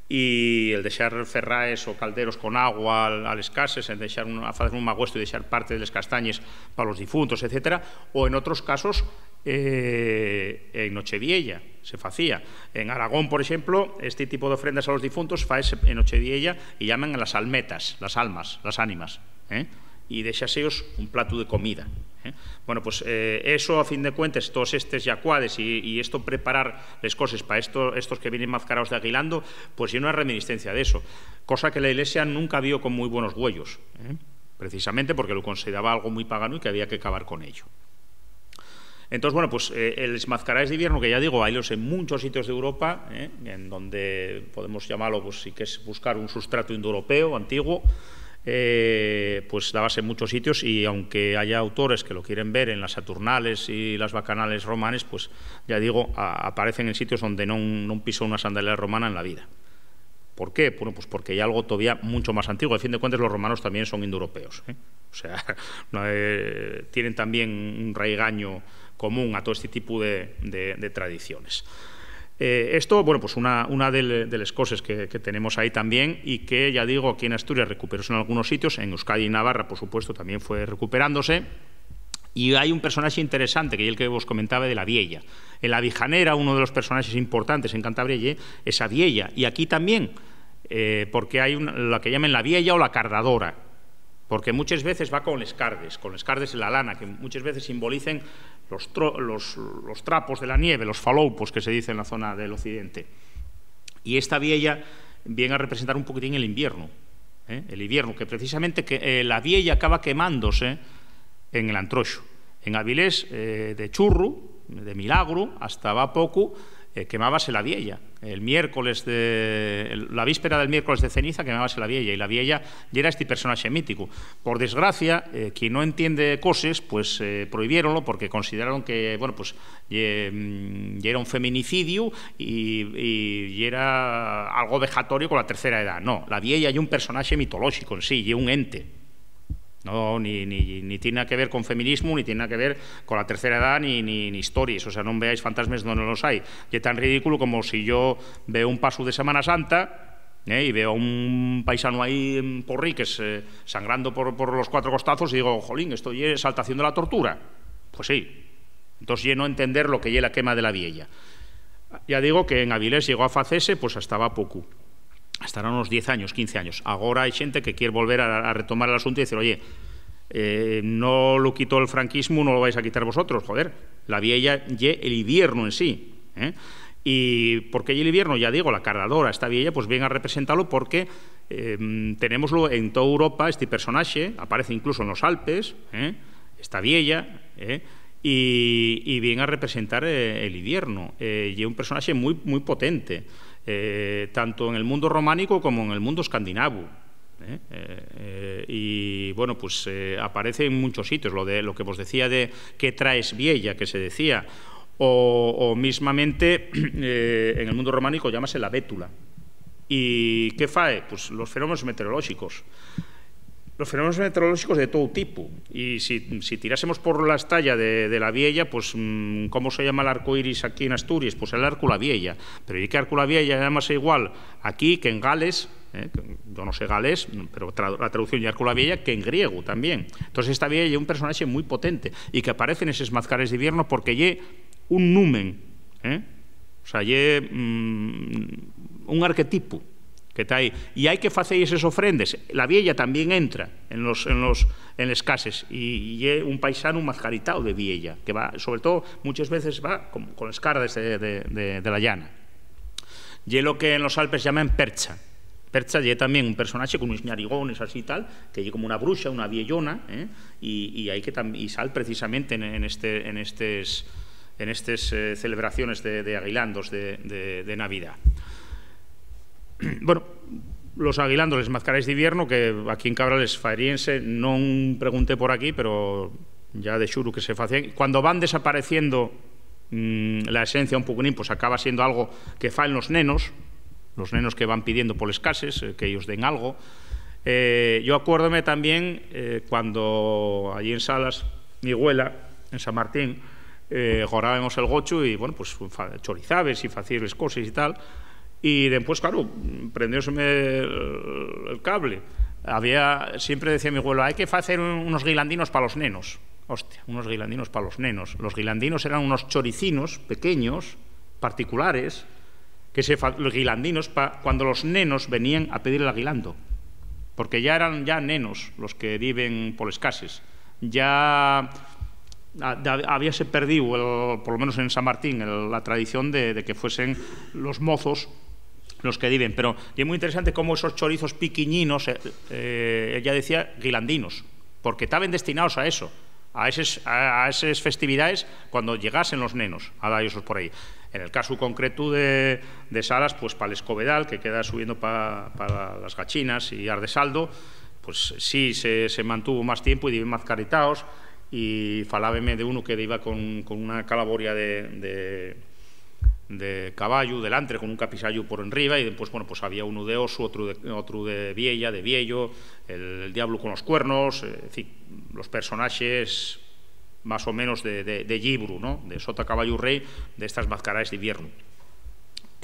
Y el dexar ferraes o calderos con agua al, a les cases, en dexar un, a facer un magüestu y dexar parte de les castañes pa los difuntos, etcétera. O en otros casos, eh, en Nocheviella se facía. En Aragón, por exemplo, este tipo d'ofrendas a los difuntos faese en Nocheviella y llaman las almetas, las almas, las ánimas, ¿eh? Y dexáseos un platu de comida, ¿eh? Bueno, pues, eh, eso, a fin de cuentes, todos estes yacuades y, y esto preparar les coses pa esto, estos que vienen mazcaraos de aguilando, pues ye una reminiscencia d'eso, cosa que la Ilesia nunca vio con mui buenos güeyos, ¿eh? Precisamente porque lo consideraba algo mui pagano y que había que acabar con ello. Entós, bueno, pues, eh, les mazcaraes d'iviernu, que ya digo, hailos en munchos sitios d'Europa, eh, en donde podemos llamalo, pues, si queres buscar un sustrato indoeuropeo antiguo, eh, pues, dábase en munchos sitios, y aunque haya autores que lo quieren ver en las Saturnales y las Bacanales romanes, pues, ya digo, a-, aparecen en sitios donde non, non pisó una sandalia romana en la vida. ¿Por qué? Bueno, pues porque ye algo todavía muncho más antiguo. A fin de cuentas, los romanos también son indoeuropeos, ¿eh? O sea, no, eh, tienen también un raigaño común a todo este tipo de, de, de tradiciones. Eh, esto, bueno, pues una, una de, de les coses que, que tenemos ahí también y que, ya digo, aquí en Asturias recuperóse en algunos sitios, en Euskadi y Navarra, por supuesto, también fue recuperándose. Y hay un personaje interesante, que es el que vos comentaba de la Viella. En la Vijanera, uno de los personajes importantes en Cantabria ye esa Viella. Y aquí también, eh, porque hay una, la que llaman la Viella o la cardadora, porque muchas veces va con les cardes, con les cardes en la lana, que muchas veces simbolicen los, tro- los, los trapos de la nieve, los faloupos que se dice en la zona del occidente. Y esta Viella viene a representar un poquitín el invierno, ¿eh? El invierno, que precisamente que, eh, la Viella acaba quemándose en el Antroxo. En Avilés, eh, de churru, de milagru, hasta va poco, eh, quemábase la Viella. El miércoles de, el- la víspera del miércoles de ceniza quemábase la Viella, y la Viella ya era este personaje mítico. Por desgracia, eh, quien no entiende coses, pues, eh, prohibiéronlo porque consideraron que, bueno, pues, ye, mm, ye era un feminicidio y, y ye era algo vejatorio con la tercera edad. No, la Viella ye un personaje mitológico en sí, ye un ente. No, ni, ni, ni tiene nada que ver con feminismo, ni tiene nada que ver con la tercera edad, ni, ni, ni historias. O sea, no veáis fantasmas donde no los hay. Y es tan ridículo como si yo veo un paso de Semana Santa, ¿eh? Y veo a un paisano ahí en Porriques, eh, sangrando por, por los cuatro costazos y digo, "Jolín, esto ye exaltación de la tortura". Pues sí. Entonces, ye no entender lo que ye la quema de la Viella. Ya digo que en Avilés llegó a facese, pues, hasta va poco. Estará unos diez años, quince años. Agora hai xente que quiere volver a, a retomar el asunto y decir, "Oye, eh, no lo quitó el franquismo, no lo vais a quitar vosotros, joder". La Viella ye el invierno en sí, ¿eh? Y porque ye el invierno, ya digo, la cardadora, esta Viella, pues, viene a representarlo porque, eh, tenémoslo en toda Europa, este personaje, aparece incluso en los Alpes, ¿eh? Esta Viella, ¿eh? Y, y viene a representar, eh, el invierno. Eh, ye un personaje muy, muy potente, eh, tanto en el mundo románico como en el mundo escandinavo, ¿eh? Eh, eh, y, bueno, pues, eh, aparece en muchos sitios. Lo de, lo que vos decía de "qué traes, Viella?", que se decía, o, o mismamente, eh, en el mundo románico llámase la bétula. ¿Y qué fae? Pues los fenómenos meteorológicos. Los fenómenos meteorológicos de todo tipo. Y si, si tirásemos por la estalla de, de la Viella, pues, mm, ¿cómo se llama el arco iris aquí en Asturias? Pues el arco la Viella. Pero ¿y qué arco la Viella llámase igual aquí que en Gales? ¿Eh? Que yo no sé galés, pero tra- la traducción ya arco la Viella, que en griego también. Entonces esta Viella es un personaje muy potente y que aparece en esos mazcares de invierno porque ye un numen, ¿eh? O sea, ye, mm, un arquetipo que está ahí. Y hay que facer eses ofrendes. La Viella también entra en los, en los, en les cases y, y ye un paisano mazcaritao de Viella, que va, sobre todo, muchas veces va con, con les cardes de, de, de, de la llana. Ye lo que en los Alpes llaman percha. Percha ye también un personaje con unos ñarigones así y tal, que ye como una bruxa, una viellona, ¿eh? Y, y hay que tam- y sal precisamente en, en este, en estes, en estes, eh, celebraciones de, de aguilandos de, de, de Navidad. Bueno, los aguilandos, les mazcarais d'ivierno, que aquí en Cabrales faeríense, non pregunté por aquí, pero ya de xuru que se facen. Cuando van desapareciendo, mm, la esencia un poquinín, pues acaba siendo algo que faen los nenos, los nenos que van pidiendo por les cases, eh, que ellos den algo. Eh, yo acuérdome también, eh, cuando allí en Salas, mi güela, en San Martín, eh, gorábemos el gochu y, bueno, pues, fa- chorizabes y facíes les coses y tal. Y después, claro, prendióseme el, el cable. Había, siempre decía mi güelo, "Hay que facer un- unos guilandinos pa los nenos". Hostia, unos guilandinos pa los nenos. Los guilandinos eran unos choricinos pequeños, particulares, que se fa- los guilandinos pa cuando los nenos venían a pedir el aguilando. Porque ya eran ya nenos los que viven por les cases. Ya a- da- habíase perdido, el- por lo menos en San Martín, el- la tradición de, de que fuesen los mozos los que diven. Pero ye muy interesante cómo esos chorizos piquiñinos, eh, eh, ella decía guilandinos, porque taben destinados a eso, a eses, a, a eses festividades cuando llegasen los nenos a dallos por ahí. En el caso concreto de, de Salas, pues pa l'Escobedal, que queda subiendo pa, pa las Gachinas y Ardesaldo, pues sí se, se mantuvo más tiempo y diven mazcaritaos, y falábeme de uno que diba con, con una calaboria de, de, de caballo delantre, con un capisallo por enriba, y después, bueno, pues había uno de oso, otro de, otro de viella, de viello, el, el diablo con los cuernos, eh, en fin, los personajes más o menos de, de, de llibru, ¿no? De sota caballo rei, de estas mazcaraes d'ivierno.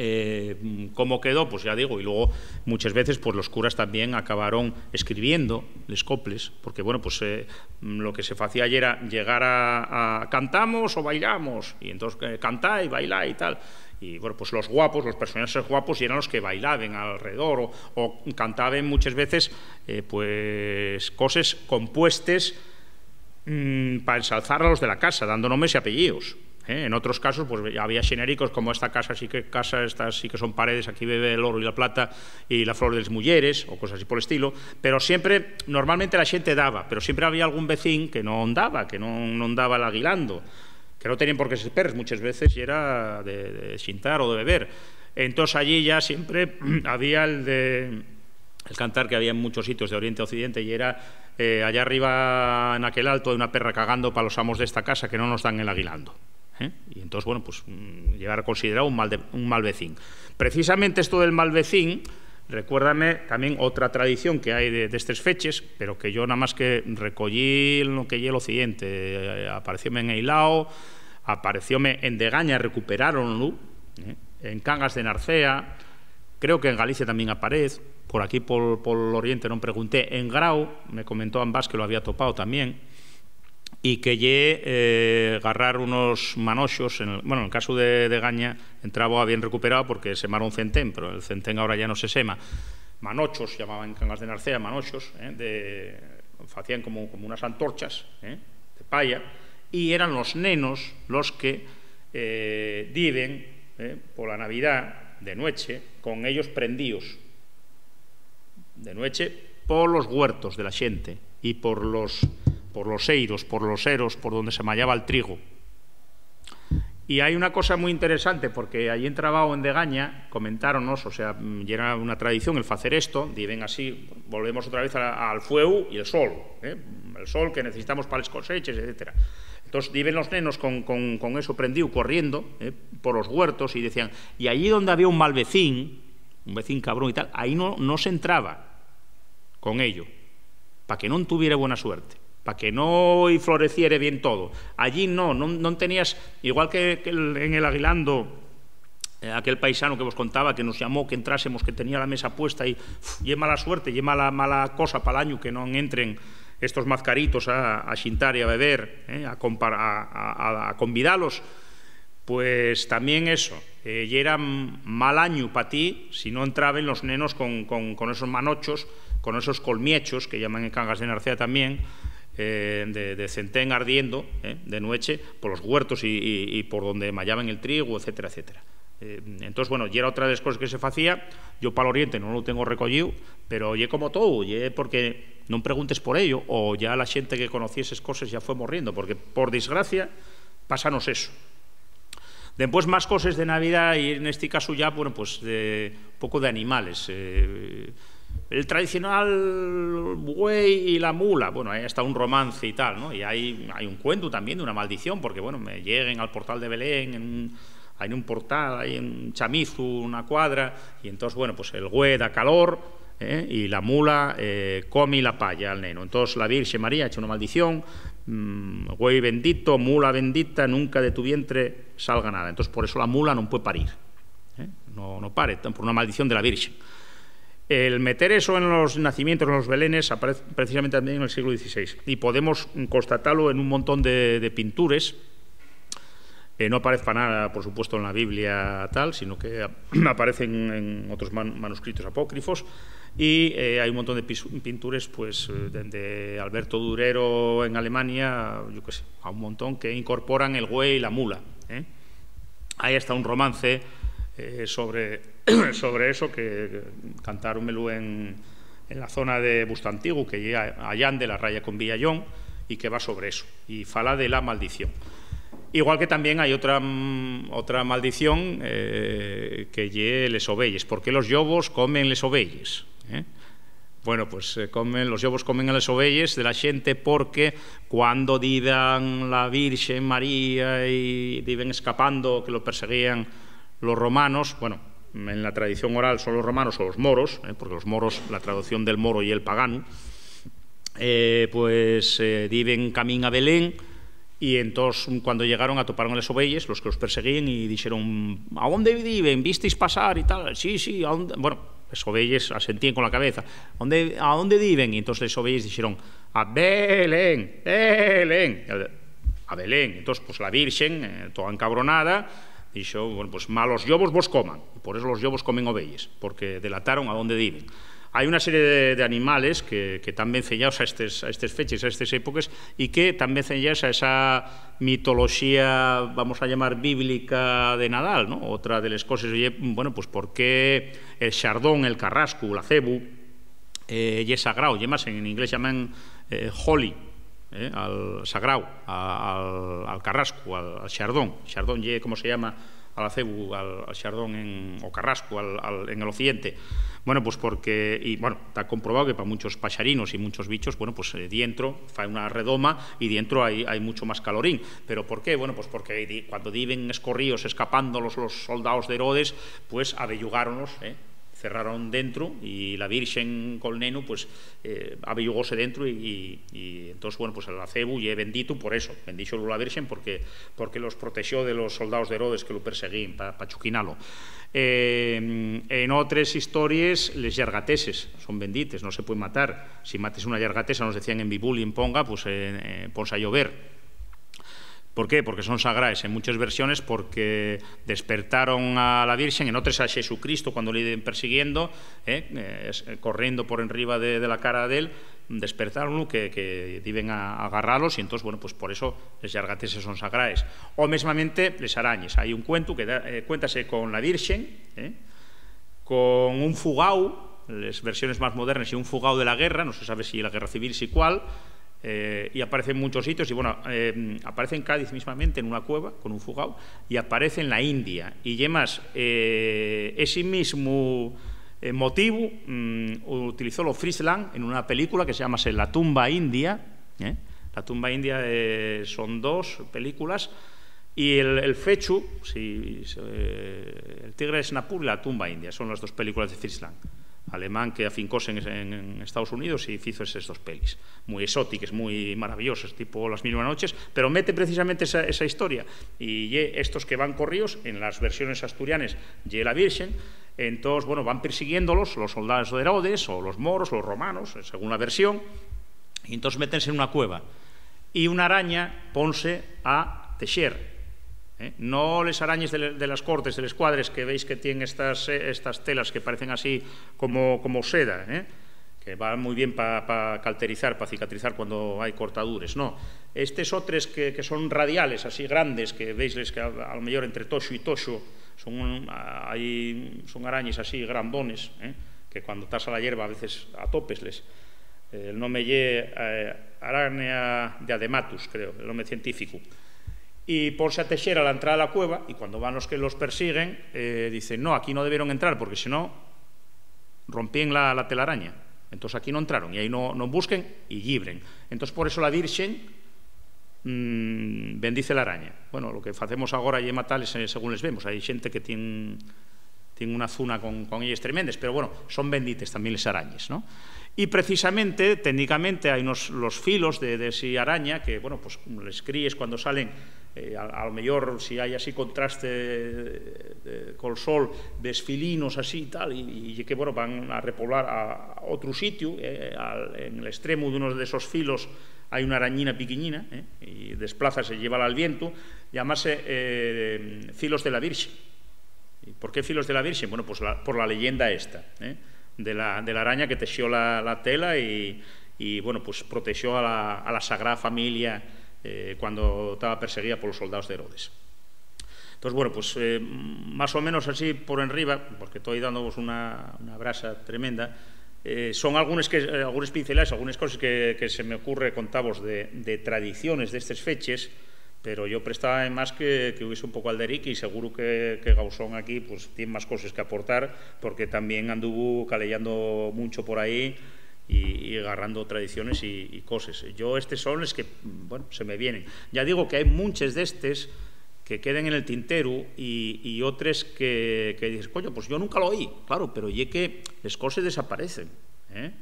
Eh, ¿cómo quedó? Pues ya digo, y luego muchas veces, pues, los curas también acabaron escribiendo les coples, porque, bueno, pues, eh, lo que se facía era llegar a, a, "Cantamos o bailamos?", y entonces, eh, "Cantá y bailá" y tal. Y, bueno, pues los guapos, los personajes guapos, eran los que bailaban alrededor o, o cantaban muchas veces, eh, pues, coses compuestes, mm, pa ensalzar a los de la casa, dando nombres y apellidos, ¿eh? En otros casos, pues, había xenéricos como "Esta casa sí que casa, estas sí que son paredes, aquí bebe el oro y la plata y la flor de les muyeres", o cosas así por el estilo, pero siempre, normalmente la gente daba, pero siempre había algún vecín que no daba, que no, no daba el aguilando, que no tenían por qué ser perres, muchas veces y era de, de xintar o de beber. Entonces allí ya siempre había el de, el cantar que había en muchos sitios de Oriente a Occidente, y era, eh, "Allá arriba en aquel alto hay una perra cagando pa los amos de esta casa que no nos dan el aguilando", ¿eh? Y entonces, bueno, pues, mm, llegar a considerar un mal, de, un mal vecín. Precisamente esto del mal vecín, recuérdame también otra tradición que hay de, de estes feches, pero que yo nada más que recollí en lo que ye el Occidente, eh, aparecióme en Eilao, aparecióme en Degaña, recuperáronlo, ¿eh? En Cangas de Narcea, creo que en Galicia también aparez, por aquí, por, por Oriente, no pregunté, en Grau, me comentó Ambás que lo había topado también, y que ye, eh, garrar unos manoxos, en el, bueno, en el caso de, de Gaña, entraba bien recuperado porque semara un centén, pero el centén ahora ya no se sema. Manoxos, llamaban en Cangas de Narcea, manoxos, ¿eh? De, facían como, como unas antorchas, ¿eh? De paya, y eran los nenos los que, eh, diben, ¿eh?, pola Navidá, de nueche, con ellos prendíos, de nueche, por los huertos de la xente y por los, por los eiros, por los eros, por donde se mallaba el trigo. Y hai una cosa muy interesante, porque allí en Trabao, en Degaña, comentáronos, o sea, mm, y era una tradición el facer esto, diben así, volvemos otra vez a, al fueu y el sol, ¿eh? El sol que necesitamos pa les coseches, etcétera. Entonces, diben los nenos con, con, con eso prendido, corriendo, ¿eh?, por los huertos, y decían, "Y allí donde había un mal vecín, un vecín cabrón y tal, ahí no, no se entraba con ello, pa que non tuviere buena suerte, pa que no y floreciere bien todo. Allí no, non, non tenías", igual que, que el, en el Aguilando, eh, aquel paisano que vos contaba, que nos llamó que entrásemos, que tenía la mesa puesta y, uf, ye mala suerte, ye mala, mala cosa pal añu que non entren estos mazcaritos a, a xintar y a beber, eh, a, compar-, a, a, a, a convidalos. Pues tamién eso, eh, yera m-, mal añu pa ti si no entraben los nenos con, con, con esos manochos, con esos colmiechos, que llaman en Cangas de Narcea tamién, eh, de, de centén ardiendo, eh, de nueche, por los huertos y, y, y por donde mallaban el trigo, etcétera, etcétera. Eh, entós, bueno, yera otra de les coses que se facía. Yo pal Oriente non lo tengo recollíu, pero ye como todo, ye porque non preguntes por ello, o ya la xente que conocía eses coses ya fue morriendo, porque, por desgracia, pásanos eso. Dempués, más coses de Navidá, y nesti casu ya, bueno, pues, de, poco de animales. Eh, el tradicional güei y la mula, bueno, ahí está un romance y tal, ¿no? Y hai, hai un cuentu tamién d'una maldición, porque, bueno, me lleguen al portal de Belén, en un, hai un portal, hai un chamizu, una cuadra, y entós, bueno, pues, el güei da calor, ¿eh? Y la mula, eh, come la paya al neno. Entós la Virxe María echa una maldición, mm, "Güei bendito, mula bendita, nunca de tu vientre salga nada". Entós, por eso la mula non puede parir, ¿eh? No, no pare, por una maldición de la Virxe. El meter eso en los nacimientos, en los belenes, aparece precisamente también en el siglo dieciséis. Y podemos constatarlo en un montón de, de pintures. Eh, no aparece pa nada, por supuesto, en la Biblia tal, sino que ap-, aparece en, en otros man-, manuscritos apócrifos. Y, eh, hai un montón de pis-, pintures, pues, eh, dende Alberto Durero en Alemania, yo qué sé, a un montón que incorporan el güei y la mula, ¿eh? Hai hasta un romance, eh, sobre, sobre eso, que cantáronmelu en, en la zona de Busto Antigu, que ye a-, allá de la raya con Villayón, y que va sobre eso, y fala de la maldición. Igual que tamién hai otra, mm, otra maldición, eh, que ye les ovelles. ¿Por qué los llobos comen les ovelles? ¿Eh? Bueno, pues, eh, comen, los llobos comen a les ovelles de la xente porque cuando diban la Virgen María y diben escapando, que lo perseguían los romanos, bueno, en la tradición oral son los romanos o los moros, eh, porque los moros, la traducción del moro y el pagano, eh, pues, eh, diben camín a Belén, Y entós, cuando llegaron, atoparon a les oveyes, los que los perseguíen, y dixeron: "¿A dónde viven? ¿Visteis pasar?", y tal. "Sí, sí, ¿a dónde?". Bueno, les oveyes asentíen con la cabeza. "¿A dónde, a dónde viven?". Y entós les oveyes dixeron: "A Belén, Belén, a Belén". Entós, pues, la Virxen, eh, toda encabronada, dixo: "Bueno, pues, malos llobos vos coman". Y por eso los llobos comen oveyes, porque delataron a dónde viven. Hai una serie de, de animales que, que tán venceyaos a estes, a estes feches, a estes époques, y que tán venceyaos a esa mitoloxía, vamos a llamar, bíblica de Nadal, ¿no? Otra de les coses ye, bueno, pues, por qué el xardón, el carrascu, l'acebu, eh, ye sagrao, ye más, en inglés llaman, eh, holy, eh, al sagrao, a, al, al carrascu, al, al xardón. Xardón ye como se llama al acebu, al, al xardón en, o carrascu al, al, en el occidente. Bueno, pues porque, y, bueno, ta comprobao que pa munchos paxarinos y munchos bichos, bueno, pues, eh, dientro fai una redoma y dientro hai, hai mucho más calorín. ¿Pero por qué? Bueno, pues porque di-, cuando diben escorríos escapando los, los soldaos de Herodes, pues abellugáronlos, ¿eh? Cerraron dentro, y la Virxen col nenu, pues, eh, abellugóse dentro, y, y, y entós, bueno, pues, el acebu ye bendito por eso, bendíxolo la Virxen porque, porque los protexó de los soldaos de Herodes que lo perseguían pa, pa chuquinalo. Eh, en otres histories, les llargateses son bendites, no se pueden matar. Si mates una llargatesa, nos decían en Bibuli, en Ponga, pues, eh, eh, ponse a llover. ¿Por qué? Porque son sagraes en muchas versiones, porque despertaron a la Virxen, en otres a Xesucristo, cuando le iban persiguiendo, eh, eh, es-, eh, corriendo por enriba de, de la cara de él, despertaron, que, que diben a, a agarralos, y entós, bueno, pues por eso les llargateses son sagraes. O mesmamente les arañes. Hai un cuentu que da, eh, cuéntase con la Virxen, eh, con un fugao, les versiones más modernes, y un fugao de la guerra, no se sabe si la guerra civil, si cuál, eh, y aparece en muchos sitios, y, bueno, eh, aparece en Cádiz mismamente, en una cueva, con un fugao, y aparece en la India. Y ye más, eh, ese mismo, eh, motivo, mm, utilizólo Fritz Lang en una película que se llama La tumba india, ¿eh? La tumba india, eh, son dos películas, y el, el fechu, si, si, eh, El tigre de Singapur y La tumba india, son las dos películas de Fritz Lang, alemán que afincóse en, en, en Estaos Unidos y fizo eses dos pelis, mui exótiques, mui maravilloses, tipo Las mil y una noches, pero mete precisamente esa, esa historia, y ye estos que van corríos, en las versiones asturianes ye la Virxen, entós, bueno, van persiguiéndolos los soldaos de Herodes, o los moros, los romanos, según la versión, y entós métense en una cueva, y una araña ponse a texer, ¿eh? No les arañes de, de las cortes, de les cuadres, que veis que tienen estas, eh, estas telas que parecen así como, como seda, ¿eh? Que va mui bien pa, pa calterizar, pa cicatrizar cuando hai cortadures, no. Estes otres que, que son radiales, así grandes, que veisles que a, a lo mellor entre toxo y toxo son, un, a-, hai, son arañes así grandones, ¿eh? Que cuando tas a la yerba a veces atopesles. El nome ye, eh, Arania diadematus, creo, el nome científico. Y ponse a texer a la entrada de la cueva, y cuando van los que los persiguen, eh, dicen: "No, aquí no debieron entrar, porque si no, rompíen la, la telaraña. Entós aquí no entraron", y ahí no, no busquen y llibren. Entós, por eso la Virxen, mm, bendice la araña. Bueno, lo que facemos agora ye matales, eh, según les vemos. Hai xente que tien, tien una zuna con, con ellas tremendes, pero, bueno, son bendites también les arañes, ¿no? Y precisamente, técnicamente, hai unos, los filos de, de esa araña que, bueno, pues, les críes cuando salen, eh, a, a lo mellor, si hai así contraste de, de, col sol, ves filinos así y tal, y, y ye que, bueno, van a repoblar a, a otru sitiu, eh, al, en el extremo d'unos d'esos filos hai una arañina piquiñina, eh, y desplázase, llévala al vientu, llámase, eh, filos de la Virxe. ¿Y por qué filos de la Virxe? Bueno, pues la, por la leyenda esta, eh, de la, de la araña que texó la, la tela y, y, bueno, pues protexó a la, a la Sagrada Familia, eh, cuando taba perseguida polos soldaos de Herodes. Entós, bueno, pues, eh, más o menos así por enriba, porque toi dándovos una, una brasa tremenda, eh, son algunes que, eh, algunes pincelaes, algunes coses que, que se me ocurre contavos de, de tradiciones d'estes feches, pero yo prestaba más que, que hubiese un poco al Deric, y seguro que, que Gausón aquí, pues, tien más coses que aportar, porque tamién anduvo caleyando muncho por ahí y, y garrando tradiciones y, y coses. Yo, estes son les que, bueno, se me vienen. Ya digo que hai munches d'estes que queden en el tinteru y, y otres que, que dices: "Coño, pues yo nunca lo oí". Claro, pero ye que les coses desaparecen, ¿eh?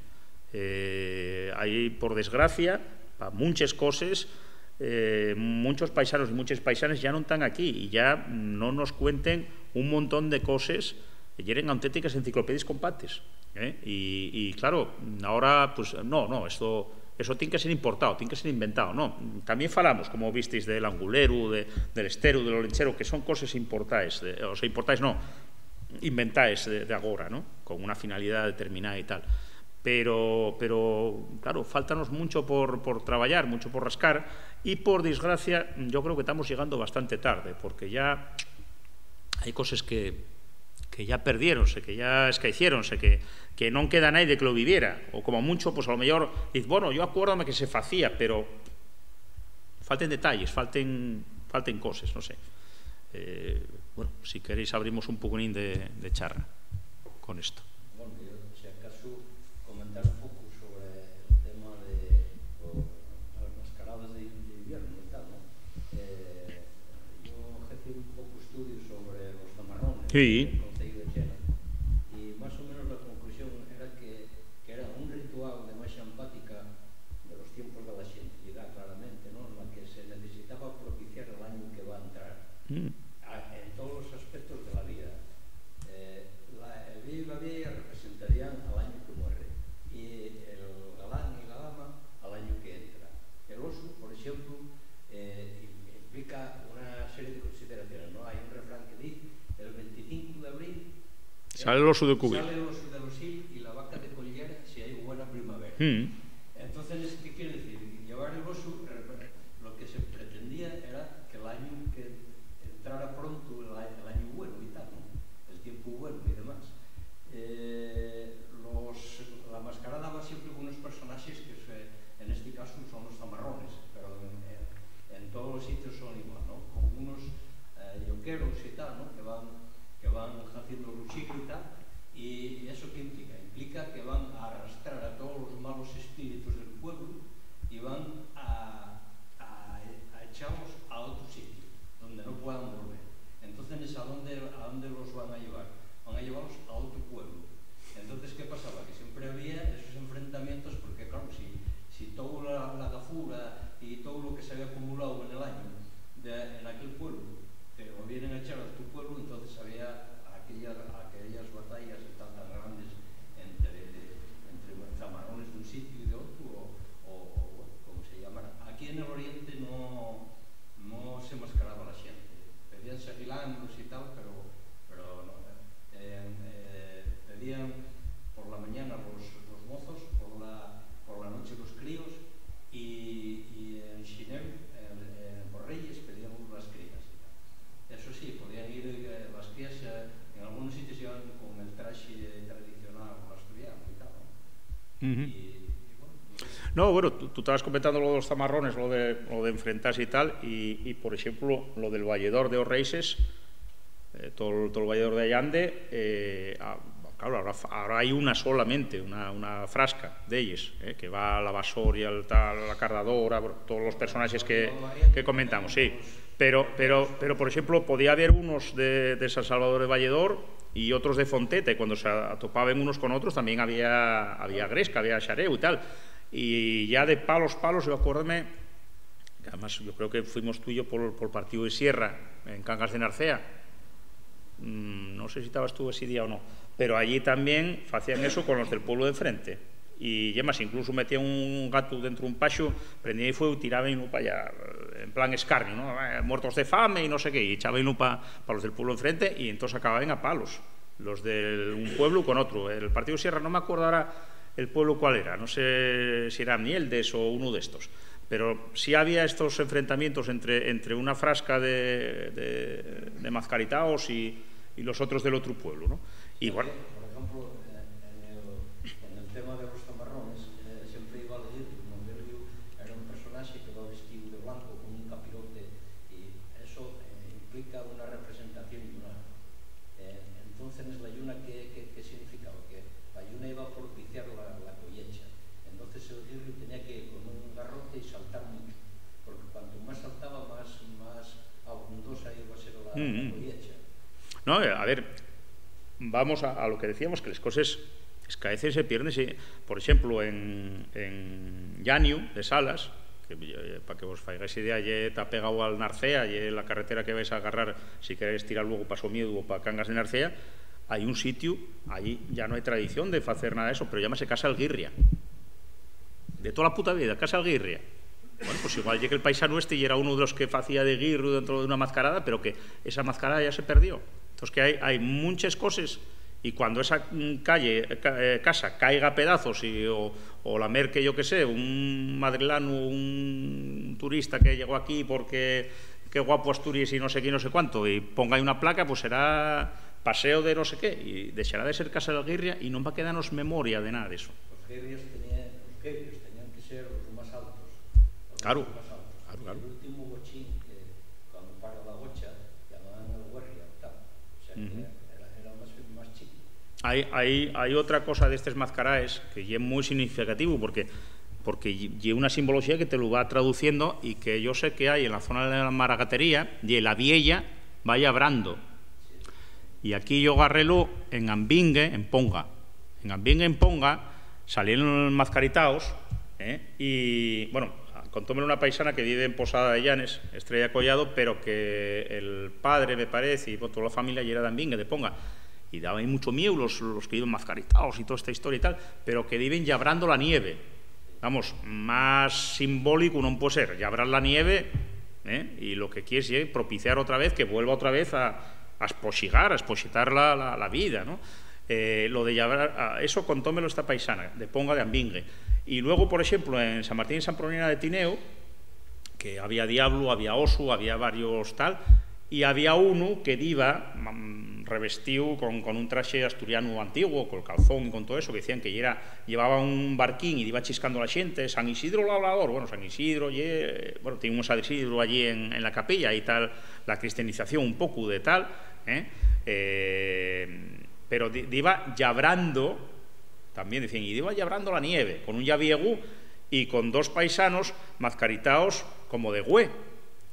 Eh, hai, por desgracia, pa munches coses, Eh, munchos paisanos y munches paisanes ya non tán aquí y ya non nos cuenten un montón de coses, yeren auténtiques enciclopedies compactes, ¿eh? Y, y, claro, ahora, pues, no, no, esto, eso tien que ser importao, tien que ser inventao, no. Tamién falamos, como visteis, del anguleru, de, del esteru, del olencheru, que son coses importaes, de, o sea, importaes no, inventaes de, de agora, ¿no? Con una finalidá determinada y tal. Pero, pero, claro, fáltanos muncho por, por trabayar, muncho por rascar, y, por desgracia, yo creo que tamos llegando bastante tarde, porque ya hai coses que, que ya perdiéronse, que ya escaeciéronse, que, que non queda naide que lo viviera, o como muncho, pues, a lo mellor diz, bueno, yo acuérdome que se facía, pero falten detalles, falten, falten coses, no sé. Eh, bueno, si queréis abrimos un poquinín de, de charra con esto. Bueno, yo, si acaso, comentar un poco sobre el tema de lo, las mascaradas de, de invierno y tal, ¿no? Eh, yo hice un poco estudio sobre los zamarrones, sí, del Conceyu de Chena, y más o menos la conclusión era que, que era un ritual de marcha empática de los tiempos de la xentilidad, claramente, ¿no? En la que se necesitaba propiciar el año que va a entrar, mm, a, en todos los aspectos de la vida. Eh, la, el vieyu y la vieya representarían al año que muere, y el galán y la dama al año que entra. El osu, por exemplu, eh, im-, implica una serie de consideraciones, ¿no? Hay un refrán que dice, el veinticinco de abril, eh, sale l'osu de cubil, sale l'osu de l'osil y la vaca de collera si hay buena primavera. Mm. Entonces, ¿qué quiere decir? Llevar el osu, re-, lo que se pretendía era que el año que entrara pronto el a-, el año bueno y tal, ¿no? El tiempo bueno y demás. Eh, los, la mascarada va siempre con unos personajes que se, en este caso son los zamarrones, pero en, en, en todos los sitios son igual, ¿no? Con unos, eh, yoqueros y tal, ¿no? Que van, que van haciendo luchico y tal. ¿Y eso qué implica? Implica que van a arrastrar a todos los malos espíritus del pueblo y van a, a, a echarlos a otro sitio, donde no puedan volver. Entonces, ¿a dónde, a dónde los van a llevar? Van a llevarlos a otro pueblo. Entonces, ¿qué pasaba? Que siempre había esos enfrentamientos, porque, claro, si, si toda la, la gafura y todo lo que se había acumulado en el año de, en aquel pueblo, te lo vienen a echar a tu pueblo, entonces había aquella, aquellas batallas y tal tan grandes entre, entre zamarrones d'un sitiu y d'otru, o, o, o, bueno, como se llamara. Aquí en el Oriente no, no se mascaraba la xente. Pedían seguilanos y tal, pero, pero no. Eh, eh, pedían por la mañana los, los mozos, por la, por la noche los críos, y, y en Xineu, en, en, por Reyes, pedían las crías y tal. Eso sí, podían ir, eh, las crías, eh, en algunos sitios iban con el traje tradicional asturiano y tal, ¿no? Ujú. Y, y bueno, no sé. No, bueno, tú, tú estabas comentando lo de los zamarrones, lo de, lo de enfrentarse y tal, y, y, por exemplu, lo del valledor de Orreises, eh, todo, todo el valledor de Allande, eh, a-, claro, ahora, ahora hai una solamente, una, una frasca d'elles, eh, que va a la Vasor y al tal, a la Cardadora, bueno, todos los personaxes que, que comentamos, sí. Pero, pero, pero, por exemplu, podía haber unos de, de San Salvador de Valledor y otros de Fonteta, y cuando se atopaben unos con otros también había, había gresca, había xareu y tal. Y ya de palos, palos, yo acuérdome, que además yo creo que fuimos tú y yo por, por partido de Sierra, en Cangas de Narcea, mm, no sé si estabas tú ese día o no, pero allí también facían eso con los del pueblo de enfrente. Y, y además, incluso metían un gato dentro d'un paxu, prendían fueu, tiraban pa allá, en plan escarnio, ¿no? Eh, muertos de fame y no sé qué, y echaban pa, pa los del pueblo enfrente, y entonces acababan a palos, los de un pueblo con otro. El partido Sierra, no me acuerdo ahora el pueblo cuál era, no sé si era Mieldes o uno de estos, pero sí había estos enfrentamientos entre, entre una frasca de, de, de mazcaritaos y, y los otros del otro pueblo, ¿no? Y bueno. Por ejemplo, en, en el, en el tema de los zamarrones, eh, siempre iba a decir que Monteliu era un personaje que va vestido de blanco con un capirote, y eso, eh, implica una representación y una, eh, entonces, ¿la lluna qué, qué, qué significaba? Que la lluna iba a propiciar la, la collecha. Entonces, el guirriu tenía que ir con un garrote y saltar mucho, porque cuanto más saltaba, más, más abundosa iba a ser la, la collecha. No, eh, a ver, vamos a, a lo que decíamos, que les coses escaecen, se pierden. Se, por exemplu, en, en Llaniu de Salas, Eh, pa que vos faigáis idea, ye, ta pegao al Narcea, ye la carretera que vais a agarrar si queréis tirar luego pa Somiedu o pa Cangas de Narcea. Hai un sitiu, allí ya no hai tradición de facer nada de eso, pero llámase Casa Alguirria. De toda la puta vida, Casa Alguirria. Bueno, pues igual ye que el paisanu este yera uno de los que facía de guirru dentro de una mazcarada, pero que esa mazcarada ya se perdió. Entonces, que hai, hai munches coses, y cuando esa, mm, calle, ca-, eh, casa caiga a pedazos y, o, o la merque, yo qué sé, un madrilanu, un turista que llegó aquí porque qué guapo Asturias y no sé qué y no sé cuánto, y ponga ahí una placa, pues será paseo de no sé qué, y dexará de ser Casa de Alguirria y non va quedanos memoria de nada de eso. Los guirrios tenían, los guirrios tenían que ser los más altos, los Claro, más altos. Claro, claro. El último bochín, que cuando para la gocha, llamaban el guerria, tal. O sea, que Ujú. era, era, era más, más chico. Hai, hai, hai otra cosa d'estes mazcaraes que ye mui significativo, porque, porque ye, ye una simboloxía que te lo va traduciendo, y que yo sé que hai en la zona de la Maragatería, ye la viella va llabrando. Y aquí yo garrélo en Ambingue, en Ponga. En Ambingue, en Ponga, salieron mazcaritaos, ¿eh? Y, bueno, contómelo una paisana que vive en Posada de Llanes, Estrella Collado, pero que el padre, me parece, y, bueno, toda la familia yera d'Ambingue, de Ponga. Y daba mucho mieu los, los que viven mazcaritaos y toda esta historia y tal, pero que viven llabrando la nieve. Vamos, más simbólico non puede ser, llabrar la nieve, ¿eh? Y lo que quieres ye propiciar otra vez, que vuelva otra vez a, a espoxigar, a espoxitar la, la, la vida, ¿no? Eh, lo de llabrar, a, eso contómelo esta paisana, de Ponga de Ambingue. Y luego, por exemplo, en San Martín y San Proniana de Tineo, que había diablo, había osu, había varios tal, y había unu que diba, mm, revestíu con, con un traxe asturianu antiguo, col calzón y con todo eso, que decían que yera, llevaba un barquín y diba chiscando a la xente, San Isidro Labrador, bueno, San Isidro, ye, bueno, tiene un San Isidro allí en, en la capilla, y tal, la cristianización un poco de tal, ¿eh? Eh, pero di-, diba llabrando, también decían, y diba llabrando la nieve, con un llaviegu y con dos paisanos mazcaritaos como de güe,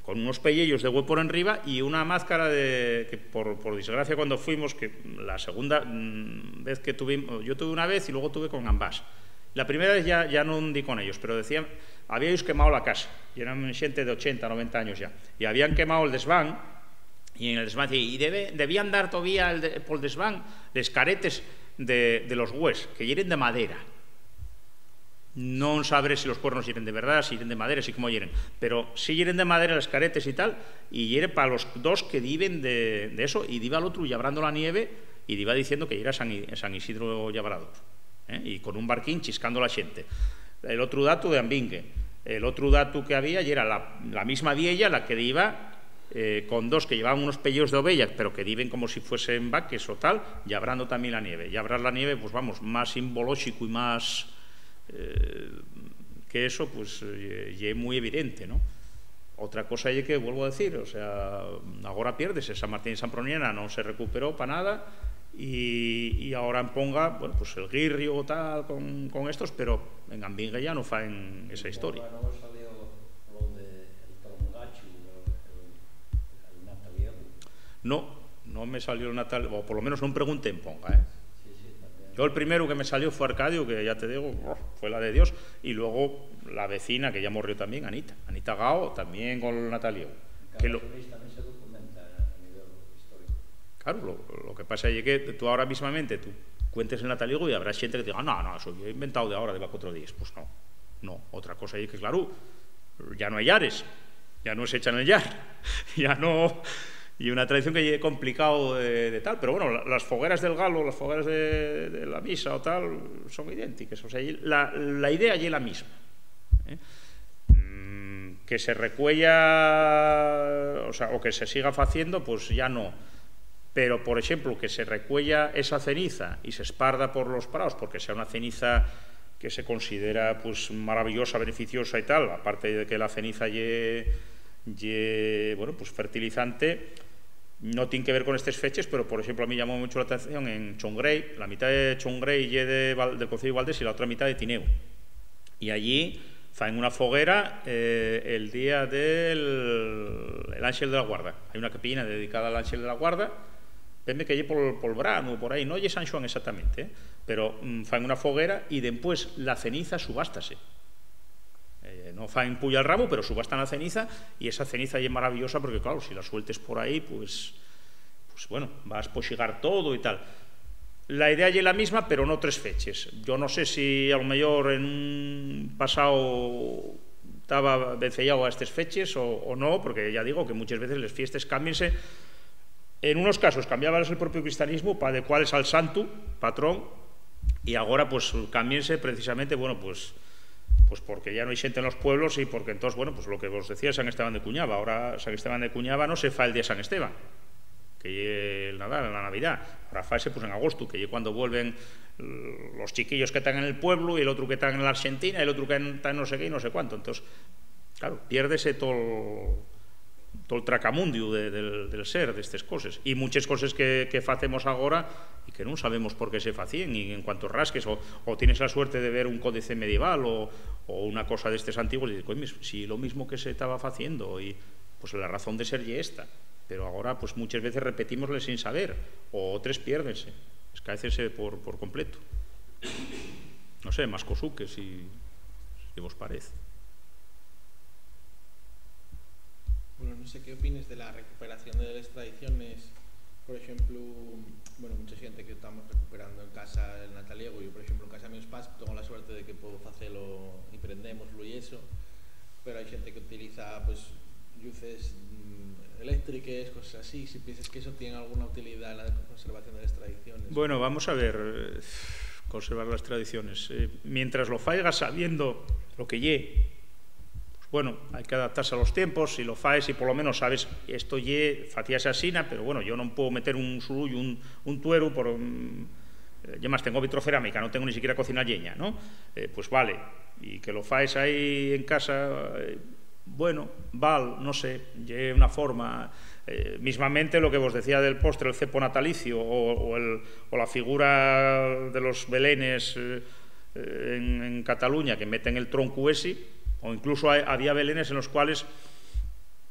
con unos pellellos de güe por enriba y una máscara de, que por, por desgracia cuando fuimos, que la segunda, mm, vez que tuvimos, yo tuve una vez y luego tuve con ambas. La primera vez ya, ya non di con ellos, pero decían, habíais quemado la casa, y eran xente de ochenta, noventa años ya, y habían quemado el desván, y en el desván, y debe, debían dar todavía el de, pol desván les caretes de, de los gües, que yeren de madera. Non sabré si los cuernos yeren de verdad, si yeren de madera, si cómo yeren, pero si yeren de madera les caretes y tal, y yere pa los dos que diben de, de eso, y diba al otru llabrando la nieve, y diba diciendo que yera San I-, San Isidro Llabrador, ¿eh? Y con un barquín chiscando la xente. El otru datu de Ambingue. El otru datu que había yera la, la misma viella la que diba, eh, con dos que llevaban unos pellos de oveya, pero que diben como si fuesen vaques o tal, llabrando también la nieve. Llabrar la nieve, pues vamos, más simbolóxico y más, eh, que eso, pues, eh, ye mui evidente, ¿no? Otra cosa ye que, vuelvo a decir, o sea, agora piérdese, San Martín y San Proniana no se recuperó pa nada, y, y ahora en Ponga, bueno, pues el guirrio o tal con, con estos, pero en Ambingue ya no faen esa historia. Ponga no salió lo de el trongachu, el, el, el nataliegu. No, no me salió el natal, o por lo menos non pregunté en Ponga, ¿eh? Sí, sí, también. Yo el primero que me salió fue Arcadio, que ya te digo, fue la de Dios, y luego la vecina, que ya morrió también, Anita. Anita Gao, también con el nataliegu. En Que lo Cangas Unís también se documenta a nivel histórico. Claro, lo, lo que pasa es que tú ahora mismamente, tú cuentes el nataliegu y habrá gente que diga, "No, no, eso yo he inventado de ahora, de va cuatro días". Pues no, no. Otra cosa es que, claro, ya no hay llares, ya no se echan el llar, ya no. Y una tradición que ye complicado de, de tal, pero bueno, la, las fogueras del galo, las fogueras de, de la misa o tal, son idénticas. O sea, la, la idea ye la misma, ¿eh? Mm, que se recuella, o sea, o que se siga faciendo, pues ya no. Pero, por exemplo, que se recuella esa ceniza y se esparda por los praos, porque sea una ceniza que se considera, pues, maravillosa, beneficiosa y tal, aparte de que la ceniza ye, ye, bueno, pues, fertilizante, no tiene que ver con estes feches, pero, por exemplo, a mí llamó mucho la atención en Chongrei, la mitad de Chongrei ye de Val-, del Conceyu de Valdés y la otra mitad de Tineu. Y allí faen una foguera, eh, el día del el Ánxel de la Guarda. Hai una capillina dedicada al Ánxel de la Guarda, veme que ye pol, pol branu, por aí, no ye San Xuan exactamente, ¿eh? Pero, mm, faen una foguera y dempués la ceniza subástase. Eh, No faen puya al ramu, pero subastan la ceniza, y esa ceniza ye maravillosa porque, claro, si la sueltes por ahí, pues, pues bueno, vas poxigar todo y tal. La idea ye la misma, pero no tres feches. Yo no sé si a lo mejor en un pasado estaba venceyado a estes feches o, o no, porque ya digo que muchas veces les fiestes cámbiense. En unos casos cambiábales el propio cristianismo pa adecuales al santu patrón, y agora, pues, cámbiense precisamente, bueno, pues, pues porque ya no hay xente en los pueblos y porque entonces, bueno, pues lo que vos decía, San Esteban de Cuñaba. Ahora San Esteban de Cuñaba no se fa el día de San Esteban, que ye el Nadal, la Navidad. Ahora faese, pues, en agosto, que ye cuando vuelven, eh, los chiquillos que están en el pueblo y el otro que está en la Argentina y el otro que está en no sé qué y no sé cuánto. Entonces, claro, piérdese todo, todo el tracamundiu de, del, del ser, de estas cosas. Y muchas cosas que, que facemos agora y que no sabemos por qué se facían. Y en cuanto rasques, o, o tienes la suerte de ver un códice medieval o, o una cosa de estos antiguos, y dices, "Coño, si lo mismo que se estaba haciendo", y, pues, la razón de ser ye esta. Pero agora, pues, muchas veces repetímosle sin saber, o otras piérdense, escaécense por, por completo. No sé, más cosuques, si, si vos parece. Bueno, no sé qué opines de la recuperación de las tradiciones. Por ejemplo, bueno, mucha gente que estamos recuperando en casa el nataliego. Yo, por ejemplo, en casa de mis pas tengo la suerte de que puedo hacerlo y prendémoslo y eso. Pero hay gente que utiliza, pues, luces, mm, eléctricas, cosas así. Si piensas que eso tiene alguna utilidad en la conservación de las tradiciones. Bueno, vamos a ver, eh, conservar las tradiciones. Eh, mientras lo faigas sabiendo lo que ye, pues bueno, hay que adaptarse a los tiempos. Si lo faes y por lo menos sabes, esto ye, facíase asina, pero bueno, yo no puedo meter un surullo, un, un tueru, por, mm, eh, y además tengo vitrocerámica, no tengo ni siquiera cocina lleña, ¿no? Eh, pues vale, y que lo faes ahí en casa, eh, bueno, val, no sé, ye una forma, eh, mismamente lo que vos decía del postre, el cepo natalicio o, o el, o la figura de los belenes, eh, en, en Cataluña, que meten el troncu esi, o incluso hay, había belenes en los cuales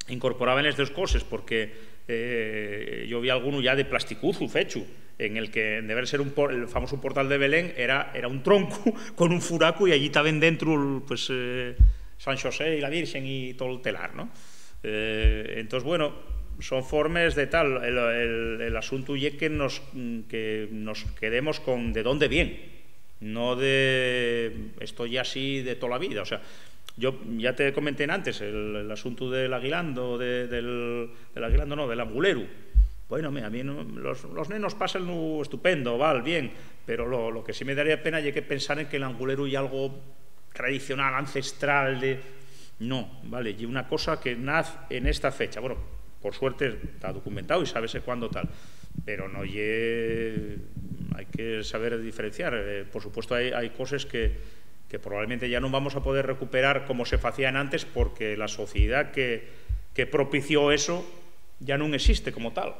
incorporaban les dos coses, porque, eh, yo vi alguno ya de plasticuzu fechu, en el que, en deber ser un por-, el famoso portal de Belén, era, era un troncu con un furacu y allí taben dentro, pues, eh, San Xosé y la Virgen y todo el telar, ¿no? Eh, entonces, bueno, son formes de tal. El, el, el asuntu ye que nos, que nos quedemos con de dónde vien, no de esto ya así de toda la vida. O sea, yo ya te comenté antes el, el asuntu del aguilando, de, del, del aguilando no, del anguleru. Bueno, mira, a mí no, los, los nenos pasan estupendo, val, bien, pero lo, lo que sí me daría pena ye que pensaren que el anguleru ye algo tradicional, ancestral, de... No, vale, ye una cosa que naz en esta fecha. Bueno, por suerte está documentado y sábese cuándo tal, pero no ye, hay que saber diferenciar. Eh, por supuesto, hay, hay coses que, que probablemente ya no vamos a poder recuperar como se facían antes, porque la sociedad que, que propició eso ya no existe como tal.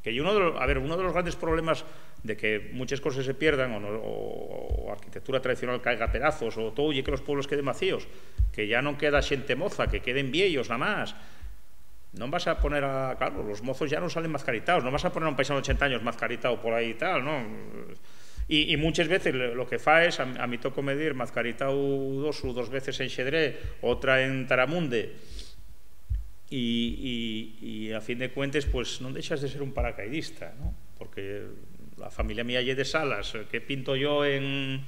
Que ye uno de los, a ver, uno de los grandes problemas de que muchas cosas se pierdan o, no, o, o arquitectura tradicional caiga a pedazos o todo, ye que los pueblos queden vacíos, que ya no queda xente moza, que queden vieyos nada más. No vas a poner a, claro, los mozos ya no salen mazcaritados, no vas a poner a un paisano de ochenta años mazcaritado por ahí y tal, ¿no? Y, y muchas veces lo, lo que fa es, a, a mí tocó medir mazcaritado dos o dos veces en Xedré, otra en Taramunde, y, y, y a fin de cuentes, pues, non dexas de ser un paracaidista, ¿no? Porque la familia mía ye de Salas, ¿qué pinto yo en,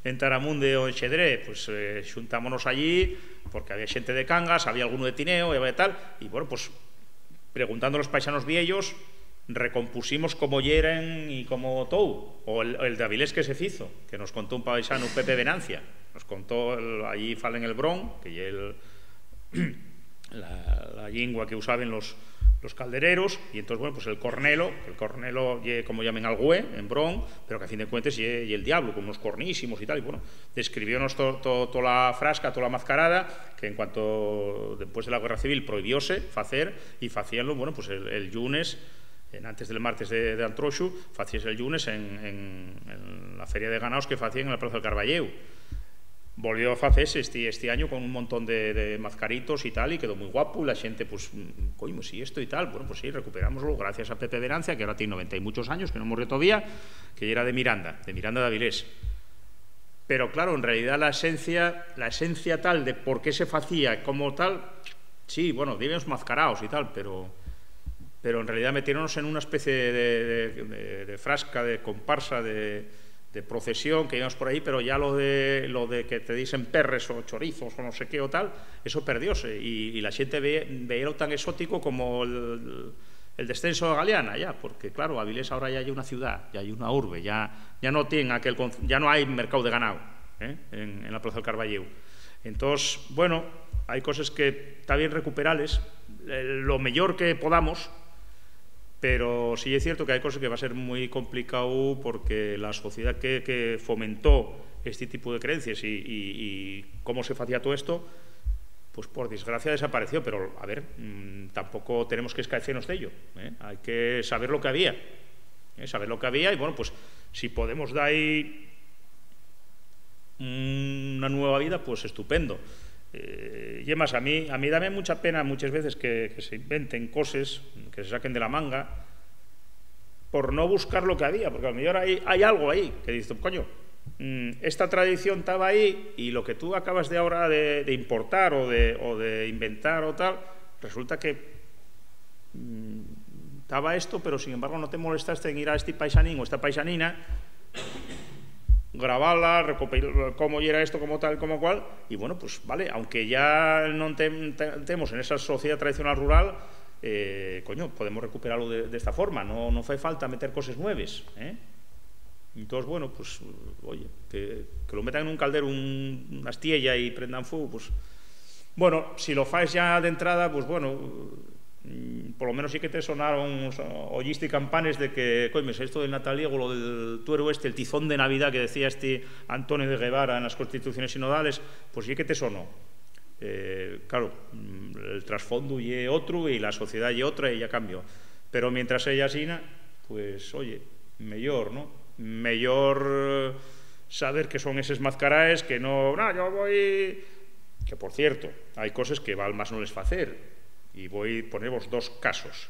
en Taramunde o en Xedré? Pues, eh, xuntámonos allí porque había xente de Cangas, había alguno de Tineo, y había tal, y bueno, pues, preguntando a los paisanos vieyos, recompusimos como yeren y como tou, o el, el de Avilés que se fizo, que nos contó un paisano, Pepe Venancia, nos contó el, allí falen el bron, que ye el, la, la llingua que usaben los, los caldereros, y entonces, bueno, pues el cornelo, que el cornelo ye como llamen al güé, en bron, pero que a fin de cuentes ye, ye el diablo, con unos cornísimos y tal, y bueno, describiónos to, to, tola frasca, tola mazcarada, que en cuanto, después de la guerra civil, prohibióse facer, y facíanlo, bueno, pues el, el llunes, en, antes del martes de, de Antroxu, facíase el llunes en, en, en la feria de ganaos que facían en la Plaza del Carballeu. Volvió a facese esti, esti año con un montón de, de mazcaritos y tal, y quedó muy guapo, y la xente, pues, "Mm, coño, si esto y tal", bueno, pues sí, recuperámoslo gracias a Pepe Venancia, que ahora tiene noventa y muchos años, que no morrió todavía, que era de Miranda, de Miranda de Avilés. Pero, claro, en realidá la esencia, la esencia tal de por qué se facía como tal, sí, bueno, díbennos mazcaraos y tal, pero, pero en realidá metiéronnos en una especie de, de, de, de frasca, de comparsa, de, de procesión que íbamos por ahí, pero ya lo de, lo de que te dicen perres o chorizos o no sé qué o tal, eso perdióse. Y, y la xente ve, veíalo tan exótico como el, el descenso de Galeana, ya, porque, claro, Avilés ahora ya hay una ciudad, ya hay una urbe, ya, ya no tiene aquel conce-, ya no hay mercado de ganado, ¿eh? En, en la Plaza del Carballeu. Entonces, bueno, hay cosas que está bien recuperarles, eh, lo mejor que podamos, pero sí es cierto que hay cosas que va a ser muy complicado porque la sociedad que, que fomentó este tipo de creencias y, y, y cómo se hacía todo esto, pues por desgracia desapareció, pero a ver, mm, tampoco tenemos que escaecernos de ello, ¿eh? Hay que saber lo que había, ¿eh? Saber lo que había y, bueno, pues si podemos dar ahí una nueva vida, pues estupendo. Eh, y más, a mí, a mí dame mucha pena muchas veces que, que se inventen cosas, que se saquen de la manga, por no buscar lo que había, porque a lo mejor hay, hay algo ahí que dices, coño, mm, esta tradición estaba ahí y lo que tú acabas de ahora de, de importar o de, o de inventar o tal, resulta que, mm, estaba esto, pero sin embargo no te molestaste en ir a este paisanín o esta paisanina, grabarla, recopil-, cómo era esto, como tal, como cual, y bueno, pues vale, aunque ya no te, te, temos en esa sociedad tradicional rural, eh, coño, podemos recuperarlo de, de esta forma, no, no fai falta meter coses nueves, ¿eh? Entonces, bueno, pues, oye, que, que lo metan en un caldero, un, una estiella y prendan fuego, pues, bueno, si lo faes ya de entrada, pues bueno, mm, por lo menos sí que te sonaron, o sea, oyiste campanes de que, coimes, esto del nataliego, lo del tuero este, el tizón de Navidad que decía este Antonio de Guevara en las constituciones sinodales, pues sí que te sonó. Eh, claro, mm, el trasfondo ye otro y la sociedad ye otra y ya cambió. Pero mientras ella asina, pues, oye, mellor, ¿no? Mellor, eh, saber que son eses mazcaraes, que no, no, yo voy, que por cierto, hay coses que val más no les facer, y voy ponervos dos casos.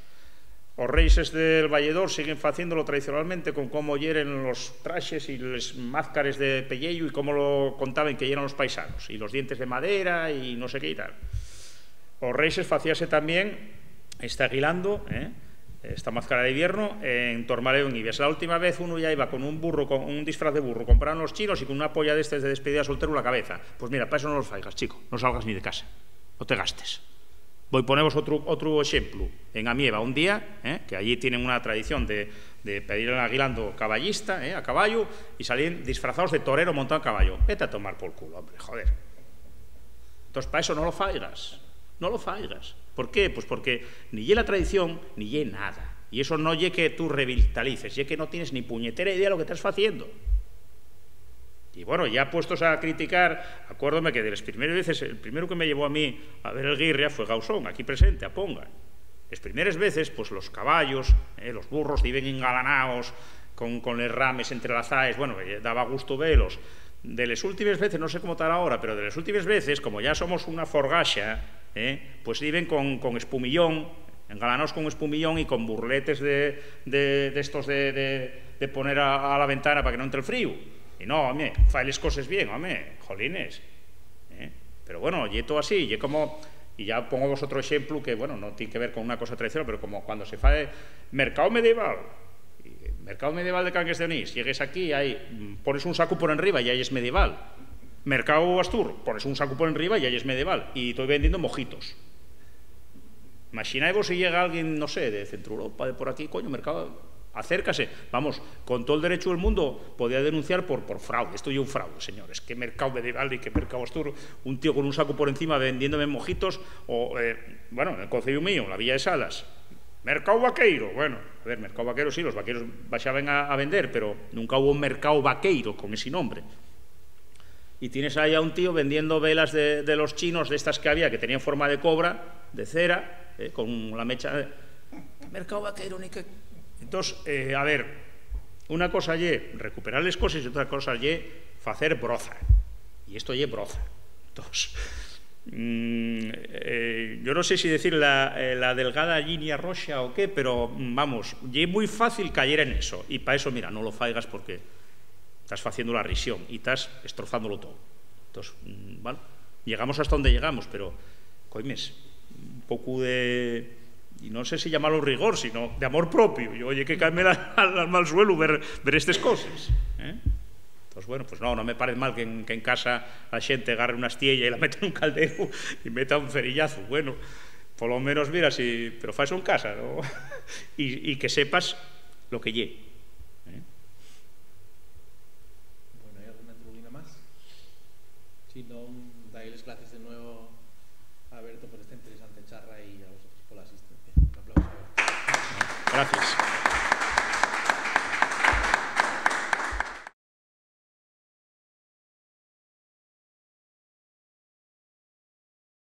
Os reyes del Valledor siguen faciéndolo tradicionalmente con cómo yeren los traxes y les mázcares de pelleyu y cómo lo contaban que yeran los paisanos, y los dientes de madera y no sé qué y tal. Os reyes facíase también esta guilando, ¿eh? Esta máscara de invierno en Tormaleo en Ibias. La última vez uno ya iba con un burro, con un disfraz de burro comprado en los chinos y con una polla de estes de despedida soltero en la cabeza. Pues mira, para eso no los faigas, chico, no salgas ni de casa, no te gastes. Voy ponevos otru, otru exemplu. En Amieva, un día, ¿eh? Que allí tienen una tradición de, de pedir al aguilando caballista, ¿eh? A caballo, y salían disfrazados de torero montado a caballo. Vete a tomar por culo, hombre, joder. Entonces, para eso no lo faigas. No lo faigas. ¿Por qué? Pues porque ni ye la tradición, ni ye nada. Y eso no ye que tú revitalices, ye que no tienes ni puñetera idea de lo que estás faciendo. Y bueno, ya puestos a criticar, acuérdome que de las primeras veces, el primero que me llevó a mí a ver el Guirria fue Gausón, aquí presente, a Ponga. Les primeres veces, pues los caballos, eh, los burros, diben engalanaos, con, con les rames entrelazaes, bueno, eh, daba gusto velos. De les últimes veces, no sé cómo tal ahora, pero de les últimes veces, como ya somos una forgaxa, eh, pues diben con, con espumillón, engalanaos con espumillón y con burletes de, de, de estos de, de, de poner a, a la ventana para que no entre el frío. Y no, home, fai les coses bien, home, jolines. Eh. Pero bueno, ye todo así, ye como, y ya pongo vosotro exemplu que, bueno, no tiene que ver con una cosa tradicional, pero como cuando se fai mercado medieval, y mercado medieval de Cangues de Onís, llegues aquí, ahí, mm, pones un saco por enriba y ahí es medieval. Mercado Astur, pones un saco por enriba y ahí es medieval. Y estoy vendiendo mojitos. Imaginaevos si llega alguien, no sé, de Centro Europa, de por aquí, coño, mercado, acércase. Vamos, con todo el derecho del mundo, podía denunciar por, por fraude. Esto es un fraude, señores. Qué mercado medieval y qué mercado Astur. Un tío con un saco por encima vendiéndome mojitos, o, eh, bueno, en el concello mío, la Villa de Salas. Mercado Vaqueiro. Bueno, a ver, mercado vaqueiro sí, los vaqueros baixaban a, a vender, pero nunca hubo mercado vaqueiro con ese nombre. Y tienes ahí a un tío vendiendo velas de, de los chinos, de estas que había, que tenían forma de cobra, de cera, eh, con la mecha de... Mercado vaqueiro, ni que... Entonces, eh, a ver, una cosa ye recuperar les coses y otra cosa ye facer broza. Y esto ye broza. Entonces, mm, eh, yo no sé si decir la, eh, la delgada línea roxa o qué, pero, mm, vamos, ye muy fácil caer en eso. Y para eso, mira, no lo faigas porque tas faciendo la risión y tas estrozándolo todo. Entós, mm, bueno, llegamos hasta onde llegamos, pero, coimes, un poco de, y no sé si llamarlo rigor, sino de amor propio. Yo, oye, que caeme la, al, al mal suelo ver, ver estes coses, ¿eh? Entós, bueno, pues no, no me parece mal que en, que en casa la xente agarre una estiella y la meta nun caldero y meta un cerillazo. Bueno, polo menos, mira, si, pero faes en casa, ¿no? Y, y que sepas lo que ye, ¿eh? Bueno, ¿hai alguna entruguina más? Si non, dai les gracies de nuevo a Berto por esta interesante charla y a vosotros pola asistencia. Un aplauso a Berto. Gracias.